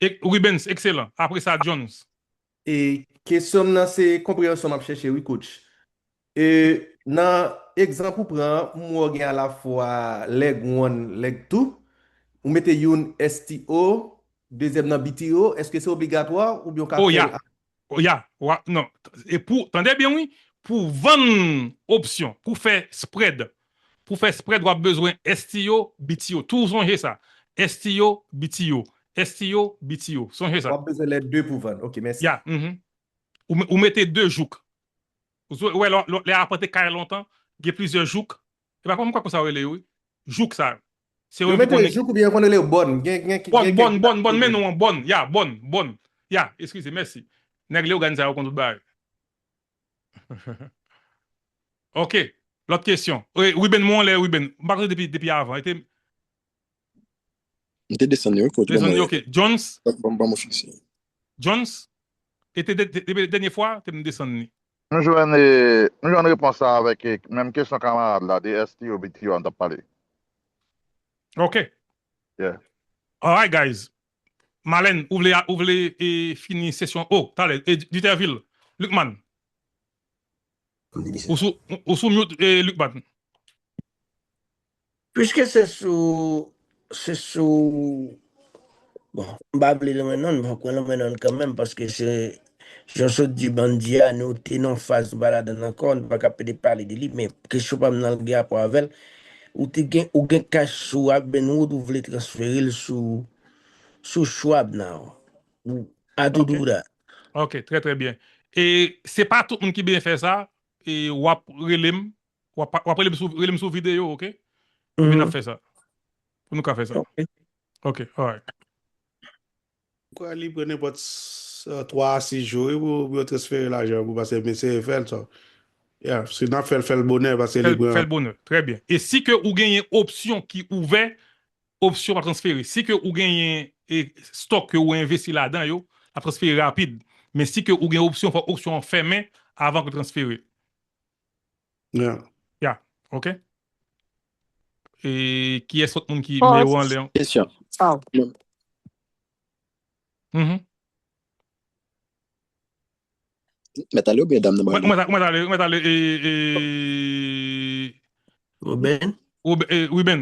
E, Rubens, ekselan. Apre sa, Jones. E kesyon m nan se konpreyansyon m ap chèche, wi, coach. E nan egzanp ou pran an, m wè w gen alafwa leg one, leg two. Ou mete youn S T O, dezyèm nan B T O, èske se obligatwa oubyen w ka fè l a? Oh, ya. Wa, non. E pou, tande byen, wi. Pou vann opsyon, pou fè spread, pou fè spread, w ap bezwen S T O, B T O. Toujou sonje sa. S T O, B T O. S T O, B T O. Sonje sa. W ap bezwen lè de pou vann. Ok, mèsi. Ya, mhm. Ou, me- ou mete de jouk. Ou wè, lè, lè, lè apante kay lontan, gen plizyè jouk. E pa konn m kwè konsa yo rele yo, wi. Jouk sa yo. Se yo ki mete konnen jouk oubyen yo konn rele yo bòn. Gen, gen, bòn, gen, bòn, bòn, bòn, men non an, bòn. Ya, bòn, bòn. Ya, eskize, mèsi. Nèg Leyogàn sa yo konn tout bagay. Ok. Lòt kesyon. E, Ruben, mwen lè Ruben. M pa konn depi, depi avan. E te, M te desann li, wi, coach. Desann li, ok. Jones? Ban m, ban m, ban m fixe. Jones? E te, te, te, te, dènye fwa, te m desann li. Nou jwenn, eh, nou jwenn repons la avèk eh, menm kesyon kamarad la, de S T O, B T O, an t ap pale. Ok. Yeah. Alright, guys. Marlène, ou vle, ou vle eh, fini sesyon? Oh, talè, eh, Duterville, Lucmane. Ou sou, ou sou mute, eh, Lucmane. Piske se sou, se sou, bon, m pa vle lonmen non, m poko lonmen non kanmenm, paske se, jan w sot di bandi a, nou te nan faz nou pa ladan l ankò, nou pa ka pede pale de li, men kesyon pa m nan gen rapò avè l. Ou te gen, ou gen kach sou Robinhood, ou vle transfere l sou, sou Schwab now. Ou, I to do that. Ok, trè, trè byen. E se pa tout moun ki byen fè sa, e w ap rele m, w ap, w ap rele m sou, rele m sou videyo, ok? Epi n ap fè sa. Pou nou ka fè sa. Ok, alright. M kwè li pran nenpòt twa a sis jou wi pou, pou yo transfere lajan pou pase mesye fè l so. Yeah, si n ap fè l, fè l bonè, pase li pran. Fè l bonè, trè byen. E si ke ou genyen opsyon ki ouvè, opsyon pa transfere. Si ke ou genyen e, stock ke ou envesti ladan yo, ap transfere rapid. Men si ke ou gen opsyon, fòk opsyon an fèmen avan ke transfere. Yeah. Yeah, ok. E kiyès lòt moun ki mete yo anlè? Kesyon. Mhm. Mèt ale oubyen dam nan? Mwen, mwen, mwen ale, mwen ale, e, e, Ruben? Ruben, e, Ruben.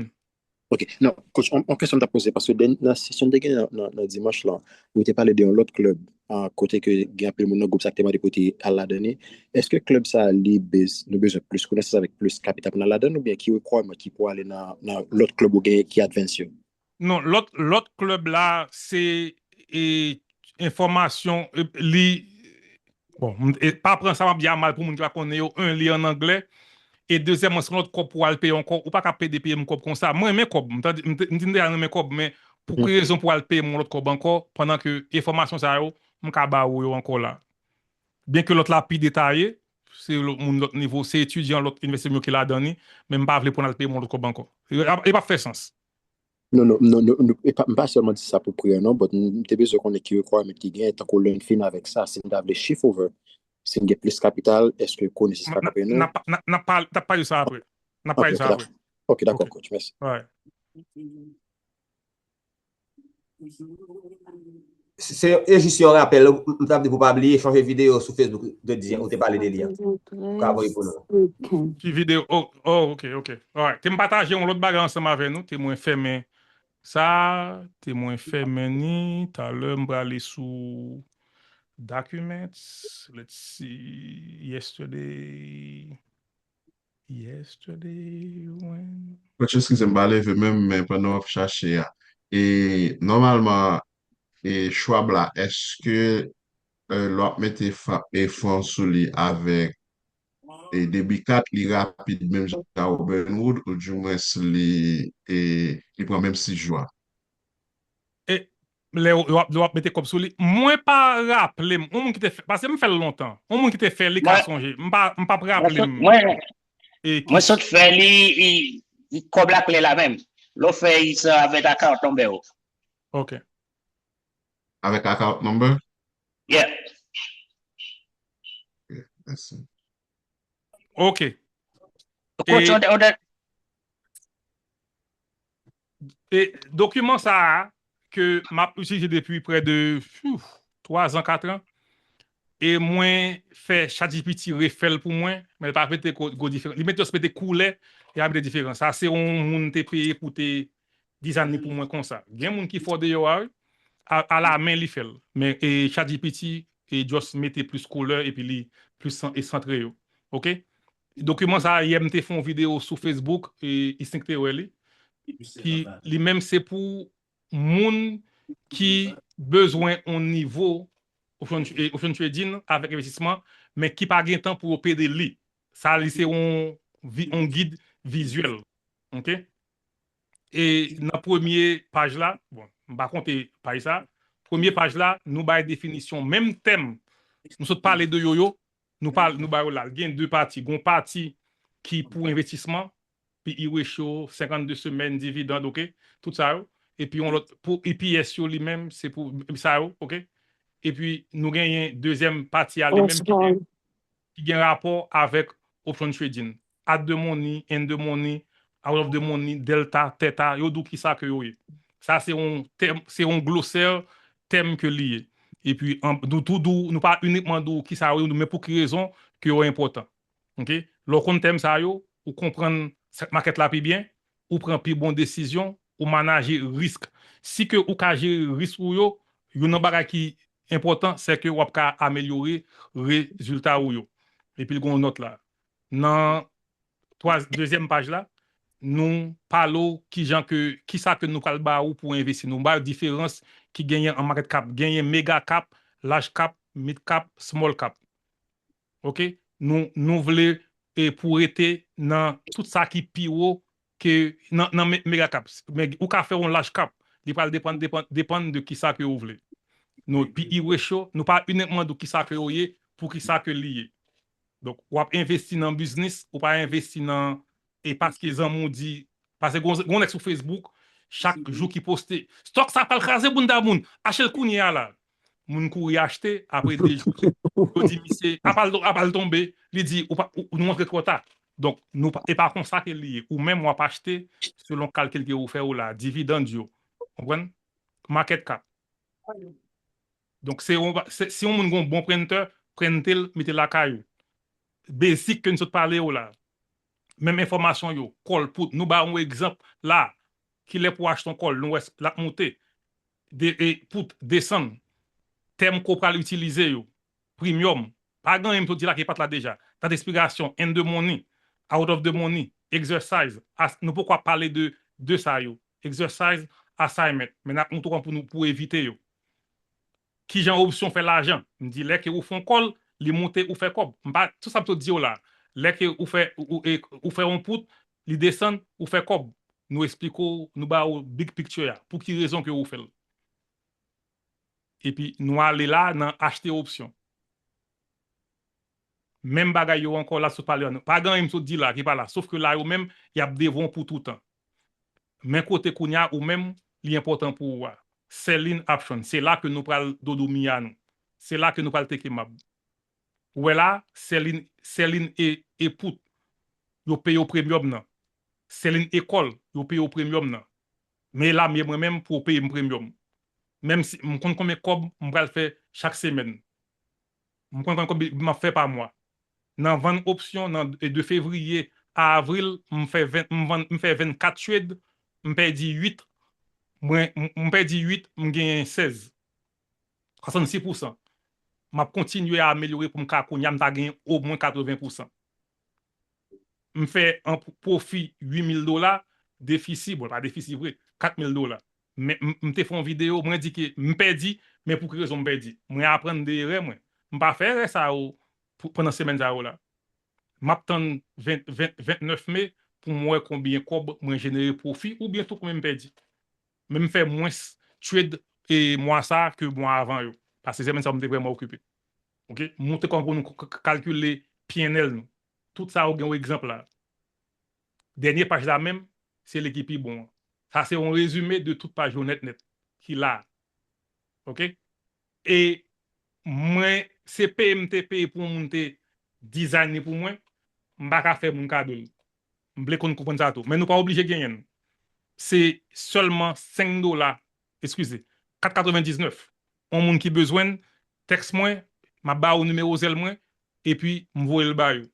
Ok, non, coach, on, on kesyon m t ap poze, paske nan sesyon te gen nan, nan, nan dimanch lan, nou te pale de yon lòt klèb, uh, kote ke gen anpil moun nan gwoup sa ki te mande pou te al ladan li. Èske klèb sa li bez, nou bezwen plis konesans avèk plis kapital pou n al ladan, oubyen ki requirement ki pou ale nan, nan lòt klèb ou gen ki advance yo? Non, lòt, lòt klèb la, se e, enfòmasyon, e, li, bon, m, e, pa pran sa m ap di a mal pou moun ki pa konnen yo, en, li an anglè, e dezyèmman, se yon lòt kòb pou al peye ankò, ou pa ka pede peye m kòb konsa. Mwen renmen kòb, m tande, m te, m te deja renmen kòb, men pou ki rezon pou al peye m yon lòt kòb ankò, pandan ke enfòmasyon sa yo, m ka ba ou yo ankò la. Byen ke lòt la pi detaye, se lòt moun lòt nivo, se etidyan lòt inivèsite m yo ki ladan li, men m pa vle pou n al peye m yon lòt kòb ankò. E, e p ap fè sans. Non, non, non, non, non, e pa, m pa sèlman di sa pou pri an non, but m te bezwen konnen ki requirement ki genyen, tankou lè n fin avèk sa, si n ta vle shift over, si n gen plis kapital, èske konesans ka kanpe nou? N ap pale de sa apre. N ap pale de sa apre. Ok, dakò, coach, mèsi. Se, e jis yon rapèl, m t ap di pou pa bliye chanje videyo sou Facebook, de di ou te pale de li a. Ou ka voye pou nou. Ki videyo? Oh, oh, ok, ok. Alright. Te m pataje yon lòt bagay ansanm avè nou, te mwen fèmen sa, te mwen fèmen ni, talè m prale sou documents, let's see, yesterday, yesterday, when. Coach, eskize m, m pa leve menm, men pandan w ap chache a. E nòmalman, e Schwab la, èske e, lè w ap mete fa, e, fon sou li avèk e, debit card, li rapid menm jan ak Robinhood, oudimwens li, e, li pran menm sis jou a? E lè w, lè w ap, lè w ap mete kòb sou li, mwen pa raple m, yon moun ki te fè, paske m fè l lontan, yon moun ki te fè li ka sonje, m pa, m p ap raple m. Mwen, mwen sot fè li, kòb la klè la menm. Lè w fè li sa avèk account number ou. Ok. Avèk account number? Yeah. Ok, mèsi. Ok. Coach, on, on, e dokiman sa a ke m ap itilize depi prè de, phew, twa zan, kat an, e mwen fè ChatGPT refè l pou mwen, men l pa mete gwo diferans. Li mete, just mete koulè, e a mete diferans. Sa se yon moun te peye pou te design li pou mwen konsa. Gen moun ki fò deyò a, wi. A, a la men li fè l. Men e ChatGPT e just mete plis koulè epi li plis san, e santre yo. Ok? Dokiman sa a, yè m te fè yon videyo sou Facebook, e Isnik te wè li. Ki, li menm se pou moun ki bezwen yon nivo option, e option trading avèk envestisman, men ki pa gen tan pou yo pede li. Sa li se yon, yon gid vizyèl. Ok? E nan premye paj la, bon, m pa konte paj sa, premye paj la, nou bay definisyon menm tèm nou sot pale de yo yo, nou pale, nou bay yo la. Gen de pati. Gen yon pati ki pou envestisman, P E ratio, senkannde semèn, dividend, ok? Tout sa yo. Epi yon lòt, pou E P S yo li menm, se pou sa yo, ok? epi nou genyen dezyèm pati a li menm ki gen, ki gen rapò avèk option trading. At the money, in the money, out of the money, delta, theta, yo di w kisa ke yo ye. Sa se yon tèm, se yon glosè tèm ke li ye. Epi, an, nou tou di w, nou pa inikman di w kisa yo ye, men pou ki rezon ke yo enpòtan. Ok? Lè w konn tèm sa yo, ou konprann stock market la pi byen, ou pran pi bon desizyon, ou manaje risk. Si ke ou ka jere risk ou yo, youn nan bagay ki enpòtan, se ke w ap ka amelyore rezilta ou yo. Epi l gen yon nòt la. Nan twa, dezyèm paj la, nou pale w kijan ke, kisa ke nou pral ba ou pou envesti. Nou ba w diferans ki genyen an market cap. Genyen mega cap, large cap, mid cap, small cap. Ok? Nou, nou vle e pou rete nan tout sa ki pi wo ke nan, nan me- mega cap. Men ou ka fè yon large cap. Li pral depann, depann, depann de kisa ke ou vle. Nou, P E ratio, nou pa inikman di w kisa ke yo ye, pou kisa ke li ye. Donk, w ap envesti nan biznis, ou pa envesti nan, e paske zanmi w di, paske gon, gon nèg sou Facebook, chak jou ki poste, stock sa pral kraze bounda moun, achte l kounye a la. Moun kouri achte, apre de jou, yo di misye, apa l, apa l tonbe, li di, ou pa, ou, nou antre twò ta. Donk, nou pa, e pa konsa ke li ye. Ou menm w ap achte selon kalkil ke ou fè yo la, dividend yo. Konprann? Market cap. Donk, se yon, se, si yon moun gen yon bon printer, prente l, mete l lakay ou. Basic ke n sot pale yo la. Menm enfòmasyon yo, call, put, nou ba yon egzanp la, kilè pou achte yon call, nou wè l ap moute, de, e put, desann, tèm ke w pral itilize yo, premium, pa gen anyen m sot di la ki pa t la deja, dat ekspirasyon, in the money, out of the money, exercise, as, nou poko ap pale de, de sa yo, exercise, assignment, men n ap montre w pou nou, pou evite yo. Kijan opsyon fè lajan? M di lè ke ou fè yon call, li monte, ou fè kòb. M pa, tout sa m sot di w la. Lè ke ou fè, ou, ou, e, ou fè yon put, li desann, ou fè kòb. Nou eksplike w, nou ba w big picture a. Pou ki rezon ke ou fè l? Epi nou ale la nan achte opsyon. Menm bagay yo ankò la sot pale an. Pa gen anyen m sot di la ki pa la. Sof ke la yo menm, y ap devwa w pou toutan. Men kote kounye a ou menm, li enpòtan pou ou a. Selling option. Se la ke nou pral dodomi a nou. Se la ke nou pral teke mab. Ou wè la, selling, selling e, e put, yo peye w premium nan. Selling e call, yo peye w premium nan. Men la m ye mwen menm pou w peye m premium. Menm si m konn konbyen kòb m pral fè chak semèn. M konn konbyen kòb m ap fè pa mwa. Nan vann opsyon, nan, e de fevriye a avril, m fè ven, m vann, m fè vennkat trade, m pèdi uit, mwen, m, m pèdi uit, m genyen sèz. Swasannsis pousan. M ap kontinye amelyore pou m ka kounye a, m ta genyen omwen katreven pousan. M fè an pwofi uit mil dola, defisi, bon, pa defisi vre, kat mil dola. Men m, m te fè yon videyo, mwen di ke m pèdi, men pou ki rezon m pèdi? Mwen aprann de erè mwen. M pa fè erè sa yo pou, pandan semèn sa yo la. M ap tann ven, ven, vennèf me pou m wè konbyen kòb mwen jenere pwofi oubyen tou konbyen m pèdi. Men m fè mwens trade e mwa sa a ke mwa avan yo. Paske semèn sa a m te vrèman okipe. Ok? M montre kòman pou nou k-, k-, kalkile P and L nou. Tout sa yo gen yon egzanp la. Dènye paj la menm, se li ki pi bon an. Sa se yon rezime de tout paj yo nèt nèt ki la. Ok? E mwen, se peye m te peye pou yon moun te design li pou mwen, m pa ka fè moun kado l. M vle konn konprann sa tou. Men nou pa oblije genyen l. Se sèlman senk dola, eskize, kat katrevendiznèf. Yon moun ki bezwen l, tèks mwen, m ap ba ou nimewo zèl mwen, epi m voye l ba yo.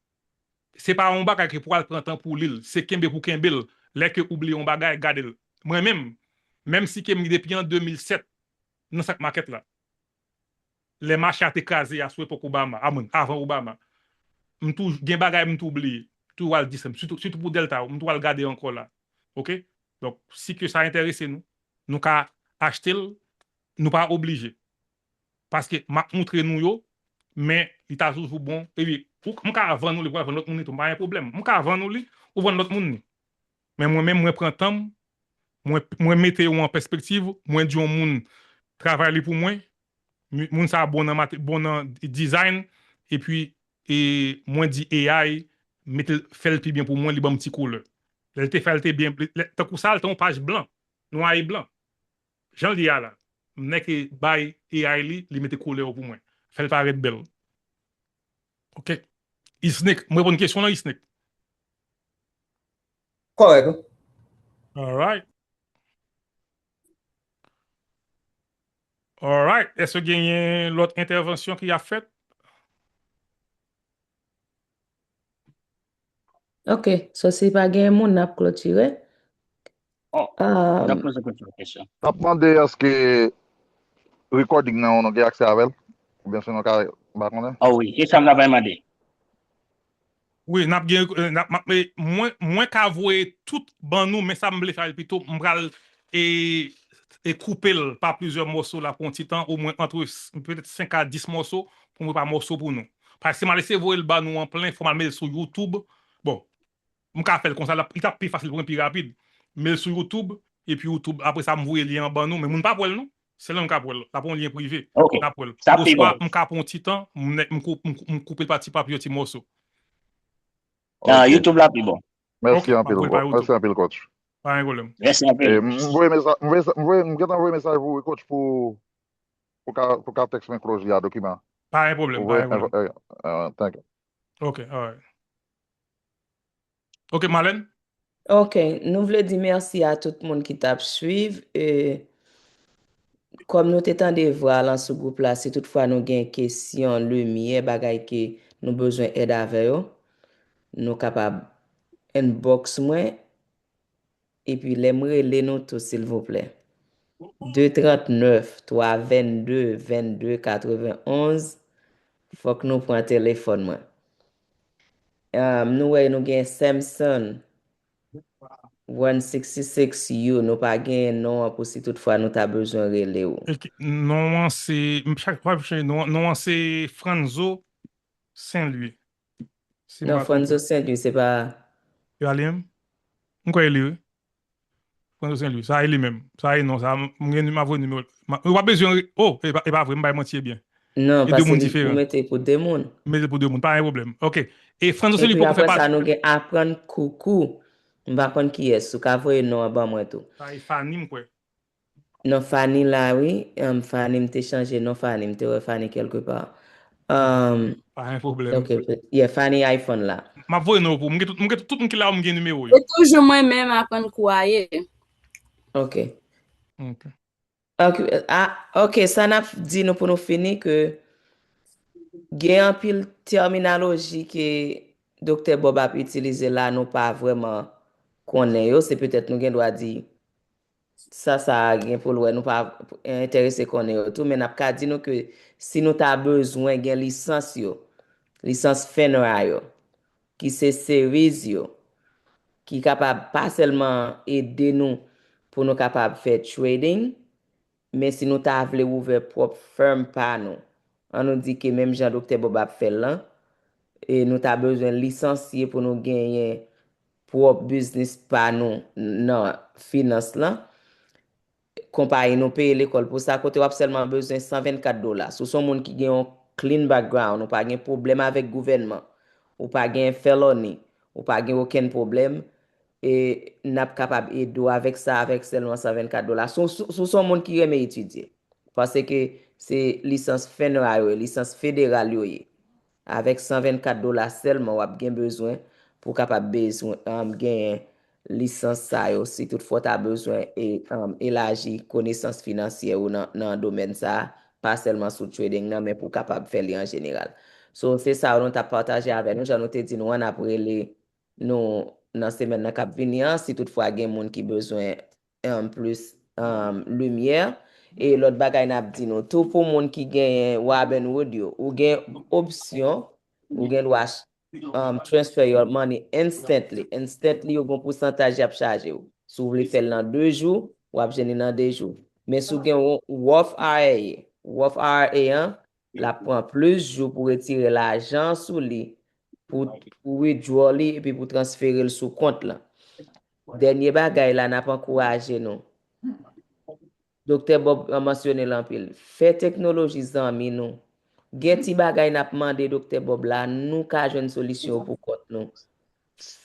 Se pa yon bagay ke pou al pran tan pou li l. Se kenbe pou kenbe l. Lè ke ou bliye yon bagay, gade l. Mwen menm, menm si ke m depi an de mil sèt nan stock market la. Lè mache a te kraze a sou epòk Obama, a mwen, avan Obama. M tou gen bagay m tou bliye. Tou al di sa, sitou, sitou pou Delta, m tou al gade ankò la. Ok? Donk, si ke sa enterese nou, nou ka achte l, nou pa oblije. Paske m ap montre nou yo, men li ta toujou bon. Epi, ou, m ka vann ou li, pou al vann lòt moun li tou, m pa gen pwoblèm. M ka vann ou li, ou vann lòt moun li. Men mwen menm, mwen pran tan m, mwen, mwen mete yo an pèspektiv, mwen di yon moun travay li pou mwen, mi-, moun sa a bon nan mate-, bon nan design, epi, e mwen di A I, mete l, fè l pi byen pou mwen, li ban m ti koulè. Lè l te fè l te byen, lè, tankou sa, l te yon paj blan, nwa e blan. Jan l ye a la. M nèk e bay A I li, li mete koulè yo pou mwen. Fè l parèt bèl. Ok. Isnik, m reponn kesyon lan, Isnik. Kòrèk. Alright. Alright. Èske genyen lòt entèvansyon ki ap fèt? Ok, so si pa gen moun, n ap klotire. Oh, Um, n ap poze kèk kesyon. N ap mande èske recording nan nou gen aksè avè l? Oubyen si nou ka, m pa konnen. Oh wi, se sa m ta pral mande. Wi, n ap gen, eh, n ap, m ap, eh, mwen, mwen ka voye tout ban nou, men sa m vle fè pito, m pral e, e koupe l pa plizyè mòso la pou yon ti tan, omwen antre s- petèt senk a dis mòso, pou mwen pa mòso pou nou. Paske si m al eseye voye l ba nou an plen, fò m al mete l sou YouTube. Bon, m ka fè l konsa, l ap- li t ap pi fasil pou mwen, pi rapid. Mete l sou YouTube, epi YouTube, apre sa, m voye lyen an ban nou, men moun pa p wè l non. Sèl mwen k ap wè l. L ap yon lyen prive. Ok. N ap wè l. Sa pi Oswa, bon. M ka pran yon ti tan, m, nèk- m, kou- m, m koupe l pa ti pa plizyè ti mòso. Nan Ok. YouTube la pi bon. Mèsi Ok, m ap anpil, voye l pa mèsi YouTube. Anpil, coach. Pa gen pwoblèm. Mèsi E anpil. m voye mesaj, m voye sa- m voye, m gentan voye mesaj pou ou, coach, pou, pou ka, pou ka text mwen close ya dokiman. Pa gen pwoblèm, Ou pa voye, gen pwoblèm. eh, eh, thank you. Ok, alright. Ok, Marlène? Ok, nou vle di mèsi a tout moun ki t ap swiv. E, kòm nou te tande vwa lan sou gwoup la, si toutfwa nou gen kesyon, limyè, bagay ke nou bezwen èd avè yo, nou kapab inbox mwen. Epi lè m rele nou tou, silvouplè. De trant nèf, twa venn de, venn de katrevenn onz. Fòk nou pran telefòn mwen. Um, nou wè nou gen Samson one sixty six U. Nou pa gen non an pou si toutfwa nou ta bezwen rele w. E ki- Non an se, m chak fwa m chanje non, non an se Franzo Saint Louis. Si m Non, pa Franzo twonpe. Saint Louis, se pa. Se pa li menm? M kwè e li, wi. Franzo Saint Louis, sa e li menm. Sa e non, sa, m gen, m ap voye nimewo. M a- Ou pa bezwen, re- oh, e pa, e pa vre, m bay manti ebyen. Non, E de paske moun li pou diferan. Mete pou de moun. Mete pou de moun, pa gen pwoblèm. Ok. E Franzo Saint Louis Epi poko fè apre sa, pati. Nou gen Aprann Koukou. M pa konn kiyès, ou ka voye non an ban mwen tou. Sa e Fanny, m kwè. Non, Fanny la, wi. Um, Fanny, m te chanje non Fanny, m te wè Fanny kèlkepa. Um, Pa gen pwoblèm. ok, pe- yeah, Fanny iPhone la. M ap voye non pou ou. M gen tout, m gen tout, tout moun ki la, m gen nimewo yo. Se toujou mwen menm Aprann Kou a ye. Ok. Ok. Ok, ah, ok, sa n ap di nou pou nou fini ke gen anpil tèminaloji ke Doktè Bob ap itilize la, nou pa vrèman konnen yo. Se petèt nou gen dwa di sa, sa gen pou l wè, nou pa enterese konnen yo tou, men n ap ka di nou ke si nou ta bezwen gen lisans yo, lisans FINRA yo, ki se series yo, ki kapab pa sèlman ede nou pou nou kapab fè trading, men si nou ta vle ouvè pwòp firm pa nou, an nou di ke menm jan Doktè Bob ap fè l lan, e nou ta bezwen lisansye pou nou genyen pwòp biznis pa nou nan finans lan, konpayi nou peye lekòl pou sa, kote w ap sèlman bezwen san vennkat dola. Si w se yon moun ki gen yon clean background, ou pa gen pwoblèm avèk gouvènman, ou pa gen felony, ou pa gen okenn pwoblèm, e n ap kapab ede w avèk sa, avèk sèlman san vennkat dola. Si w, si w, si w se yon moun ki renmen etidye, paske se lisans FINRA yo ye, lisans federal yo ye. Avèk san vennkat dola sèlman, w ap gen bezwen pou w kapab bezwen, um, genyen lisans sa yo, si toutfwa w ta bezwen e, um, elaji konesans finansyè ou nan, nan domèn sa a, pa sèlman sou trading nan, men pou w kapab fè li an jeneral. So, se sa nou t ap pataje avè nou, jan nou te di nou an, n ap rele nou nan semèn nan k ap vini an, si toutfwa gen moun ki bezwen, um, plis, um, limyè. E lòt bagay n ap di nou tou, pou moun ki genyen Robinhood yo, ou gen opsyon, ou gen dwa ch- um, transfer your money instantly. Instantly, yo gen yon pousantaj y ap chaje w. Si w vle fè l nan de jou, w ap jwenn li nan de jou. Men si w gen Ro- Roth I R A, Roth I R A an, l ap pran plis jou pou retire lajan sou li, pou, pou withdraw li, epi pou transfere l sou kont lan. Dènye bagay la, n ap ankouraje nou. Doktè Bob mansyone l anpil. Fè teknoloji zanmi nou. Gen ti bagay n ap mande Doktè Bob la, nou ka jwenn solisyon yo pou kont nou.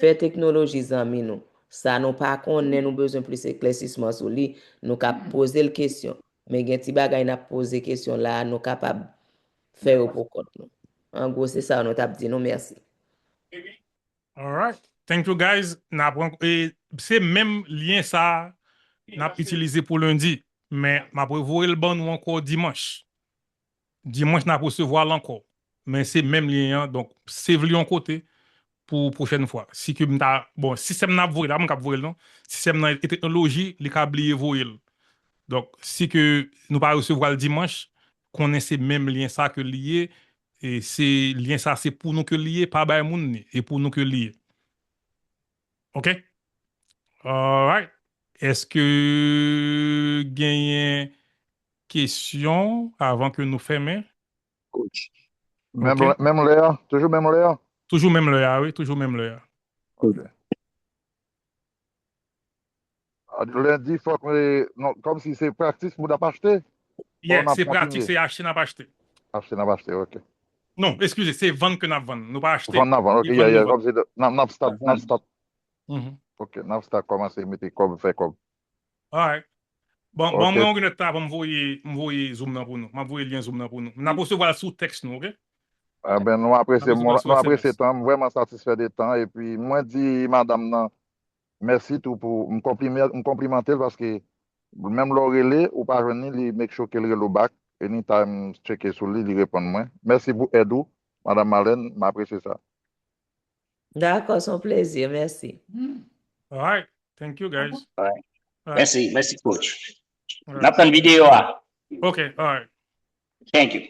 Fè teknoloji zanmi nou. Sa nou pa konnen, nou bezwen plis eklèsisman sou li, nou ka poze l kesyon. Men gen ti bagay n ap poze kesyon la a, nou kapab fè yo pou kont nou. An gwo, se sa nou t ap di nou. Mèsi. Alright. Thank you, guys. N ap ren- e, se menm lyen sa a n ap itilize pou lendi. Men m ap revoye l ban nou ankò dimanch. Dimanch, n ap resevwa l ankò. Men se menm lyen an. Donk, save li yon kote pou pwochèn fwa. Si ke m ta, bon, sistèm n ap voye la, m k ap voye l non. Sistèm nan e teknoloji, li ka bliye voye l. Donk, si ke nou pa resevwa l dimanch, konnen se menm lyen sa ke li ye. E se lyen sa, se pou nou ke li ye, pa bay moun li. E pou nou ke li ye. Ok? Alright. Èske genyen kesyon avan ke nou fèmen? Coach. Menm lè, menm lè a, toujou menm lè a. Toujou menm lè a, wi, toujou menm lè a. Ok. Ah, lendi, fòk, eh, non, kòmsi se practice moun ap achte? Yeah, se pratik, se achte n ap achte. Achte n ap achte, ok. Non, eskize, se vann ke n ap vann. Nou pa achte. Vann n ap vann, ok, yeah, yeah, kòmsi n ap, n ap start, n ap start. Mhm. Ok, n ap start kòmanse mete kòb, fè kòb. Alright. Bon, bon, mwen yon minit ta, bon, m voye, m voye Zoom nan pou nou. M ap voye lyen Zoom nan pou nou. N ap resevwa l sou tèks nou, ok? Eben, nou apresye, nou apresye tan, m vrèman satisfè de tan, epi mwen di madanm nan, mèsi tou pou, m konpliman, m konplimante l paske menm lè w rele, ou pa jwenn li, li make sure ke l rele w back, anytime m tcheke sou li, li reponn mwen. Mèsi pou èd ou, madanm Marlène, m apresye sa. Dakò, se yon plezi, mèsi. Alright, thank you guys. Alright. Mèsi, mèsi coach. N ap tann videyo a. Ok, alright. Thank you.